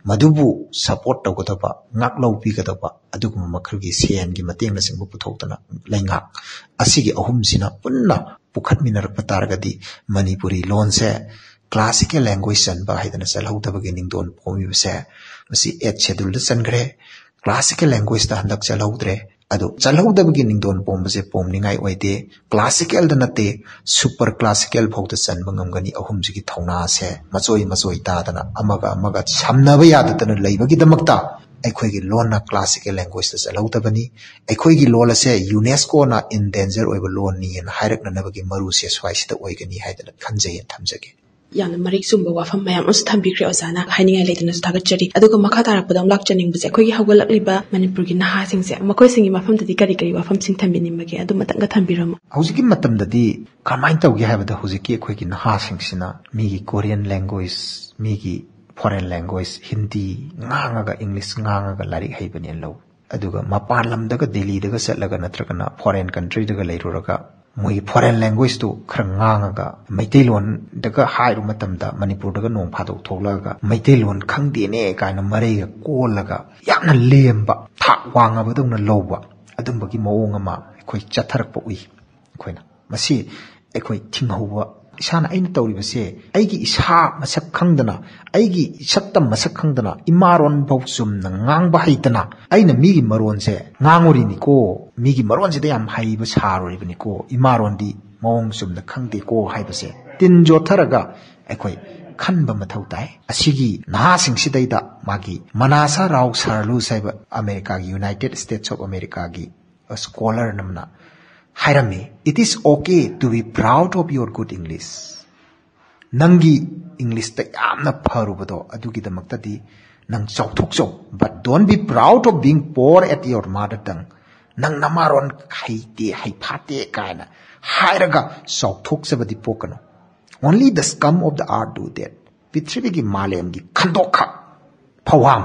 ꯃꯗꯨꯕꯨ ꯁꯄꯣꯔꯠ ꯇꯧꯒꯗꯕ, ꯉꯥꯛꯂꯧ ꯄꯤꯒꯗꯕ, ꯑꯗꯨꯒꯨꯝꯕ ꯃꯈꯜꯒꯤ ꯁꯦꯟꯒꯤ ꯃꯇꯦꯡꯅꯆꯤꯡꯕ ꯄꯨꯊꯣꯛꯇꯅ ꯂꯩꯉꯥꯛ ꯑꯁꯤꯒꯤ ꯑꯍꯨꯝꯁꯤꯅ ꯄꯨꯟꯅ ꯄꯨꯈꯠꯃꯤꯟꯅꯔꯛꯄ ꯇꯥꯔꯒꯗꯤ ꯃꯅꯤꯄꯨꯔꯤ ꯂꯣꯟꯁꯦ ꯀ꯭ꯂꯥꯁꯤꯀꯦꯜ ꯂꯦꯡꯒ꯭ꯋꯦꯖ ꯆꯟꯕ ꯍꯥꯏꯗꯅ ꯆꯜꯍꯧꯗꯕꯒꯤ ꯅꯤꯡꯗꯣꯟ ꯄꯣꯝꯃꯤꯕꯁꯦ, ꯃꯁꯤ ꯑꯩꯠ ꯁꯦꯗꯨꯜꯗ ꯆꯟꯈ꯭ꯔꯦ꯫ ꯀ꯭ꯂꯥꯁꯤꯀꯦꯜ ꯂꯦꯡꯒ꯭ꯋꯦꯖꯇ ꯍꯟꯗꯛ ꯆꯜꯍꯧꯗ꯭ꯔꯦ꯫ ꯑꯗꯣ ꯆꯜꯍꯧꯗꯕꯒꯤ ꯅꯤꯡꯗꯣꯟ ꯄꯣꯝꯕꯁꯦ ꯄꯣꯝꯅꯤꯡꯉꯥꯏ ꯑꯣꯏꯗꯦ꯫ ꯀ꯭ꯂꯥꯁꯤꯀꯦꯜꯗ ꯅꯠꯇꯦ, ꯁꯨꯄꯔ ꯀ꯭ꯂꯥꯁꯤꯀꯦꯜ ꯐꯥꯎꯗ ꯆꯟꯕ ꯉꯝꯒꯅꯤ꯫ ꯑꯍꯨꯝꯁꯤꯒꯤ ꯊꯧꯅꯥꯁꯦ ꯃꯆꯣꯏ ꯃꯆꯣꯏ ꯇꯥꯗꯅ ꯑꯃꯒ ꯑꯃꯒ ꯁꯝꯅꯕ ꯌꯥꯗꯗꯅ ꯂꯩꯕꯒꯤꯗꯃꯛꯇ ꯑꯩꯈꯣꯏꯒꯤ ꯂꯣꯟꯅ ꯀ꯭ꯂꯥꯁꯤꯀꯦꯜ ꯂꯦꯡꯒ꯭ꯋꯦꯖꯇ ꯆꯜꯍꯧꯗꯕꯅꯤ꯫ ꯑꯩꯈꯣꯏꯒꯤ ꯂꯣꯜ ꯑꯁꯦ ꯌꯨꯅꯦꯁꯀꯣꯅ ꯏꯟꯗꯦꯟꯖꯔ ꯑꯣꯏꯕ ꯂꯣꯟꯅꯤꯅ ꯍꯥꯏꯔꯛꯅꯅꯕꯒꯤ ꯃꯔꯨꯁꯦ ꯁ꯭ꯋꯥꯏꯁꯤꯗ ꯑꯣꯏꯒꯅꯤ ꯍꯥꯏꯗꯅ ꯈꯟꯖꯩ, ꯊꯝꯖꯒꯦ꯫ ꯌꯥꯝꯅ ꯃꯔꯤꯛ ꯆꯨꯝꯕ ꯋꯥꯐꯝ ꯃꯌꯥꯝ ꯑꯃꯁꯨ ꯊꯝꯕꯤꯈ꯭ꯔꯦ ꯑꯣꯖꯥꯅ꯫ ꯍꯥꯏꯅꯤꯡꯉꯥꯏ ꯂꯩꯇꯅꯁꯨ ꯊꯥꯒꯠꯆꯔꯤ꯫ ꯑꯗꯨꯒ ꯃꯈꯥ ꯇꯥꯔꯛꯄꯗ ꯑꯃꯨꯛ ꯂꯥꯛꯆꯅꯤꯡꯕꯁꯦ, ꯑꯩꯈꯣꯏꯒꯤ ꯍꯧꯒꯠꯂꯛꯂꯤꯕ ꯃꯅꯤꯄꯨꯔꯒꯤ ꯅꯍꯥꯁꯤꯡꯁꯦ, ꯃꯈꯣꯏꯁꯤꯡꯒꯤ ꯃꯐꯝꯗꯗꯤ ꯀꯔꯤ ꯀꯔꯤ ꯋꯥꯐꯝꯁꯤꯡ ꯊꯝꯕꯤꯅꯤꯡꯕꯒꯦ? ꯑꯗꯨ ꯃꯇꯪꯒ ꯊꯝꯕꯤꯔꯝꯃꯨ꯫ ꯍꯧꯖꯤꯛꯀꯤ ꯃꯇꯝꯗꯗꯤ ꯀꯔꯝꯍꯥꯏꯅ ꯇꯧꯒꯦ ꯍꯥꯏꯕꯗ, ꯍꯧꯖꯤꯛꯀꯤ ꯑꯩꯈꯣꯏꯒꯤ ꯅꯍꯥꯁꯤꯡꯁꯤꯅ ꯃꯤꯒꯤ ꯀꯣꯔꯤꯌꯟ ꯂꯦꯡꯒ꯭ꯋꯦꯖ, ꯃꯤꯒꯤ ꯐꯣꯔꯦꯟ ꯂꯦꯡꯒ꯭ꯋꯦꯖ, ꯍꯤꯟꯗꯤ ꯉꯥꯡꯉꯒ, ꯏꯪꯂꯤꯁ ꯉꯥꯡꯉꯒ ꯂꯥꯏꯔꯤꯛ ꯍꯩꯕꯅꯦꯅ ꯂꯧ꯫ ꯑꯗꯨꯒ ꯃꯄꯥꯟ ꯂꯝꯗꯒ, ꯗꯦꯜꯂꯤꯗꯒ ꯆꯠꯂꯒ ꯅꯠꯇ꯭ꯔꯒꯅ ꯐꯣꯔꯦꯟ ꯀꯟꯇ꯭ꯔꯤꯗꯒ ꯂꯩꯔꯨꯔꯒ ꯃꯣꯏꯒꯤ ꯐꯣꯔꯦꯟ ꯂꯦꯡꯒ꯭ꯋꯦꯖꯇꯨ ꯈꯔ ꯉꯥꯡꯉꯒ, ꯃꯩꯇꯩꯂꯣꯟꯗꯒ ꯍꯥꯏꯔꯨ ꯃꯇꯝꯗ, ꯃꯅꯤꯄꯨꯔꯗꯒ ꯅꯣꯡ ꯐꯥꯗꯣꯛ ꯊꯣꯛꯂꯛꯑꯒ ꯃꯩꯇꯩꯂꯣꯟ ꯈꯪꯗꯦꯅꯦ ꯀꯥꯏꯅ ꯃꯔꯩꯒ ꯀꯣꯜꯂꯒ ꯌꯥꯝꯅ ꯂꯦꯝꯕ, ꯊꯥꯛ ꯋꯥꯡꯉꯕꯗꯧꯅ ꯂꯧꯕ, ꯑꯗꯨꯝꯕꯒꯤ ꯃꯑꯣꯡ ꯑꯃ ꯑꯩꯈꯣꯏ ꯆꯠꯊꯔꯛꯄ ꯎꯏ꯫ ꯑꯩꯈꯣꯏꯅ ꯃꯁꯤ ꯑꯩꯈꯣꯏ ꯊꯤꯡꯍꯧꯕ ꯏꯁꯥꯅ ꯑꯩꯅ ꯇꯧꯔꯤꯕꯁꯦ, ꯑꯩꯒꯤ ꯏꯁꯥ ꯃꯁꯛ ꯈꯪꯗꯅ, ꯑꯩꯒꯤ ꯁꯛꯇꯝ ꯃꯁꯛ ꯈꯪꯗꯅ, ꯏꯃꯥꯔꯣꯟ ꯐꯥꯎ ꯆꯨꯝꯅ ꯉꯥꯡꯕ ꯍꯩꯇꯅ ꯑꯩꯅ ꯃꯤꯒꯤ ꯃꯔꯣꯟꯁꯦ ꯉꯥꯡꯉꯨꯔꯤꯅꯤꯀꯣ, ꯃꯤꯒꯤ ꯃꯔꯣꯟꯁꯤꯗ ꯌꯥꯝ ꯍꯩꯕ ꯁꯥꯔꯨꯔꯤꯕꯅꯤꯀꯣ, ꯏꯃꯥꯔꯣꯟꯗꯤ ꯃꯑꯣꯡ ꯆꯨꯝꯅ ꯈꯪꯗꯦꯀꯣ ꯍꯥꯏꯕꯁꯦ ꯇꯤꯟ ꯌꯣꯠꯊꯔꯒ ꯑꯩꯈꯣꯏ ꯈꯟꯕ ꯃꯊꯧ ꯇꯥꯏ꯫ ꯑꯁꯤꯒꯤ ꯅꯍꯥꯁꯤꯡꯁꯤꯗꯩꯗ ꯃꯥꯒꯤ ꯃꯅꯥꯁꯥ ꯔꯥꯎ ꯁꯥꯔꯂꯨꯁ ꯍꯥꯏꯕ ꯑꯃꯦꯔꯤꯀꯥꯒꯤ, United States of Americaꯒꯤ scholar ꯑꯃꯅ ꯍꯥꯏꯔꯝꯃꯤ, "It is okay to be proud of your good English." ꯅꯪꯒꯤ ꯏꯪꯂꯤꯁꯇ ꯌꯥꯝꯅ ꯐꯔꯨꯕꯗꯣ, ꯑꯗꯨꯒꯤꯗꯃꯛꯇꯗꯤ ꯅꯪ ꯆꯥꯎꯊꯣꯛꯆꯧ, "but don't be proud of being poor at your mother tongue." ꯅꯪ ꯅꯃꯥꯔꯣꯟ ꯍꯩꯇꯦ, ꯍꯩꯐꯥꯠꯇꯦ ꯀꯥꯏꯅ ꯍꯥꯏꯔꯒ ꯆꯥꯎꯊꯣꯛꯆꯕꯗꯤ ꯄꯣꯛꯀꯅꯨ꯫ "Only the scum of the earth do that." ꯄ꯭ꯔꯤꯊꯤꯕꯤꯒꯤ ꯃꯥꯂꯦꯝꯒꯤ ꯈꯟꯗꯣꯛꯈꯛ, ꯐꯧꯍꯥꯝ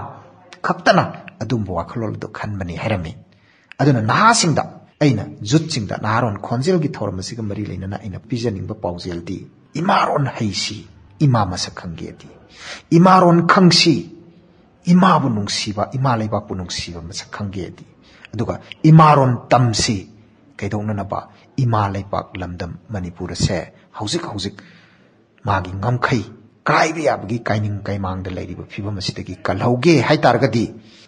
ꯈꯛꯇꯅ ꯑꯗꯨꯝꯕ ꯋꯥꯈꯜꯂꯣꯟ ꯑꯗꯨ ꯈꯟꯕꯅꯤ ꯍꯥꯏꯔꯝꯃꯤ꯫ ꯑꯗꯨꯅ ꯅꯍꯥꯁꯤꯡꯗ ꯑꯩꯅ, ꯌꯨꯠꯁꯤꯡꯗ ꯅꯍꯥꯔꯣꯟ ꯈꯣꯟꯖꯦꯜꯒꯤ ꯊꯧꯔꯝ ꯑꯁꯤꯒ ꯃꯔꯤ ꯂꯩꯅꯅ ꯑꯩꯅ ꯄꯤꯖꯅꯤꯡꯕ ꯄꯥꯎꯖꯦꯜꯗꯤ, ꯏꯃꯥꯔꯣꯟ ꯍꯩꯁꯤ, ꯏꯃꯥ ꯃꯁꯛ ꯈꯪꯒꯦꯗꯤ, ꯏꯃꯥꯔꯣꯟ ꯈꯪꯁꯤ, ꯏꯃꯥꯕꯨ ꯅꯨꯡꯁꯤꯕ, ꯏꯃꯥ ꯂꯩꯕꯥꯛꯄꯨ ꯅꯨꯡꯁꯤꯕ ꯃꯁꯛ ꯈꯪꯒꯦꯗꯤ, ꯑꯗꯨꯒ ꯏꯃꯥꯔꯣꯟ ꯇꯝꯁꯤ꯫ ꯀꯩꯗꯧꯅꯅꯕ? ꯏꯃꯥ ꯂꯩꯕꯥꯛ ꯂꯝꯗꯝ ꯃꯅꯤꯄꯨꯔ ꯑꯁꯦ ꯍꯧꯖꯤꯛ ꯍꯧꯖꯤꯛ ꯃꯥꯒꯤ ꯉꯝꯈꯩ ꯀꯥꯏꯕ ꯌꯥꯕꯒꯤ ꯀꯥꯏꯅꯤꯡ ꯀꯥꯏꯃꯥꯡꯗ ꯂꯩꯔꯤꯕ ꯐꯤꯕꯝ ꯑꯁꯤꯗꯒꯤ ꯀꯜꯍꯧꯒꯦ ꯍꯥꯏ ꯇꯥꯔꯒꯗꯤ,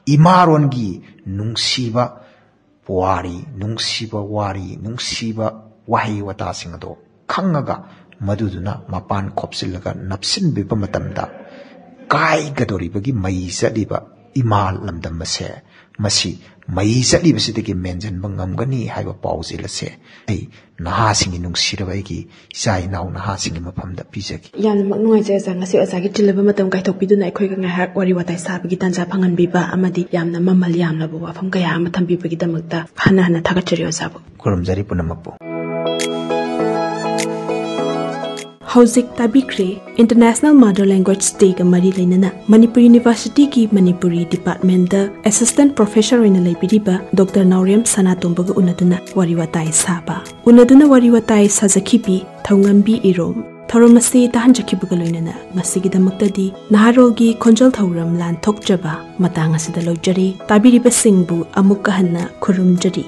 ꯏꯃꯥꯔꯣꯟꯒꯤ ꯅꯨꯡꯁꯤꯕ ꯄꯨꯋꯥꯔꯤ, ꯅꯨꯡꯁꯤꯕ ꯋꯥꯔꯤ, ꯅꯨꯡꯁꯤꯕ ꯋꯥꯍꯩ ꯋꯥꯇꯥꯁꯤꯡ ꯑꯗꯣ ꯈꯪꯉꯒ, ꯃꯗꯨꯗꯨꯅ ꯃꯄꯥꯟ ꯈꯣꯞꯆꯤꯜꯂꯒ ꯅꯞꯁꯤꯟꯕꯤꯕ ꯃꯇꯝꯗ, ꯀꯥꯏꯒꯗꯧꯔꯤꯕꯒꯤ ꯃꯩ ꯆꯠꯂꯤꯕ ꯏꯃꯥ ꯂꯝꯗꯝ ꯑꯁꯦ, ꯃꯁꯤ ꯃꯩ ꯆꯠꯂꯤꯕꯁꯤꯗꯒꯤ ꯃꯦꯟꯁꯤꯟꯕ ꯉꯝꯒꯅꯤ ꯍꯥꯏꯕ ꯄꯥꯎꯖꯦꯜ ꯑꯁꯦ ꯑꯩ ꯅꯍꯥꯁꯤꯡꯒꯤ, ꯅꯨꯡꯁꯤꯔꯕ ꯑꯩꯒꯤ ꯏꯆꯥ ꯏꯅꯥꯎ ꯅꯍꯥꯁꯤꯡꯒꯤ ꯃꯐꯝꯗ ꯄꯤꯖꯒꯦ꯫ ꯌꯥꯝꯅꯃꯛ ꯅꯨꯡꯉꯥꯏꯖꯩ ꯑꯣꯖꯥ, ꯉꯁꯤ ꯑꯣꯖꯥꯒꯤ ꯆꯤꯜꯂꯕ ꯃꯇꯝ ꯀꯥꯏꯊꯣꯛꯄꯤꯗꯨꯅ ꯑꯩꯈꯣꯏꯒ ꯉꯥꯏꯍꯥꯛ ꯋꯥꯔꯤ ꯋꯥꯇꯥꯏ ꯁꯥꯕꯒꯤ ꯇꯥꯟꯖꯥ ꯐꯪꯍꯟꯕꯤꯕ ꯑꯃꯗꯤ ꯌꯥꯝꯅ ꯃꯃꯜ ꯌꯥꯝꯂꯕ ꯋꯥꯐꯝ ꯀꯌꯥ ꯑꯃ ꯊꯝꯕꯤꯕꯒꯤꯗꯃꯛꯇ ꯍꯟꯅ ꯍꯟꯅ ꯊꯥꯒꯠꯆꯔꯤ ꯑꯣꯖꯥꯕꯨ꯫ ꯈꯨꯔꯨꯝꯖꯔꯤ ꯄꯨꯝꯅꯃꯛꯄꯨ꯫ ꯍꯧꯖꯤꯛ ꯇꯥꯕꯤꯈ꯭ꯔꯦ, International Mother Language Dayꯒ ꯃꯔꯤ ꯂꯩꯅꯅ ꯃꯅꯤꯄꯨꯔ ꯌꯨꯅꯤꯚꯔꯁꯤꯇꯤꯒꯤ ꯃꯅꯤꯄꯨꯔꯤ ꯗꯤꯄꯥꯔꯠꯃꯦꯟꯗ ꯑꯦꯁꯤꯁꯇꯦꯟꯠ ꯄ꯭ꯔꯣꯐꯦꯁꯔ ꯑꯣꯏꯅ ꯂꯩꯕꯤꯔꯤꯕ ꯗꯣꯛꯇꯔ ꯅꯥꯎꯔꯦꯝ ꯁꯅꯥꯇꯣꯝꯕꯒ ꯎꯅꯗꯨꯅ ꯋꯥꯔꯤ ꯋꯥꯇꯥꯏ ꯁꯥꯕ꯫ ꯎꯅꯗꯨꯅ ꯋꯥꯔꯤ ꯋꯥꯇꯥꯏ ꯁꯥꯖꯈꯤꯕꯤ ꯊꯧꯉꯝꯕꯤ ꯏꯔꯣꯝ꯫ ꯊꯧꯔꯝ ꯑꯁꯤ ꯇꯥꯍꯟꯖꯈꯤꯕꯒ ꯂꯣꯏꯅꯅ ꯉꯁꯤꯒꯤꯗꯃꯛꯇꯗꯤ ꯅꯍꯥꯔꯣꯜꯒꯤ ꯈꯣꯟꯖꯦꯜ ꯊꯧꯔꯝ ꯂꯥꯟꯊꯣꯛꯆꯕ ꯃꯇꯥꯡ ꯑꯁꯤꯗ ꯂꯧꯖꯔꯤ꯫ ꯇꯥꯕꯤꯔꯤꯕꯁꯤꯡꯕꯨ ꯑꯃꯨꯛꯀ ꯍꯟꯅ ꯈꯨꯔꯨꯝꯖꯔꯤ꯫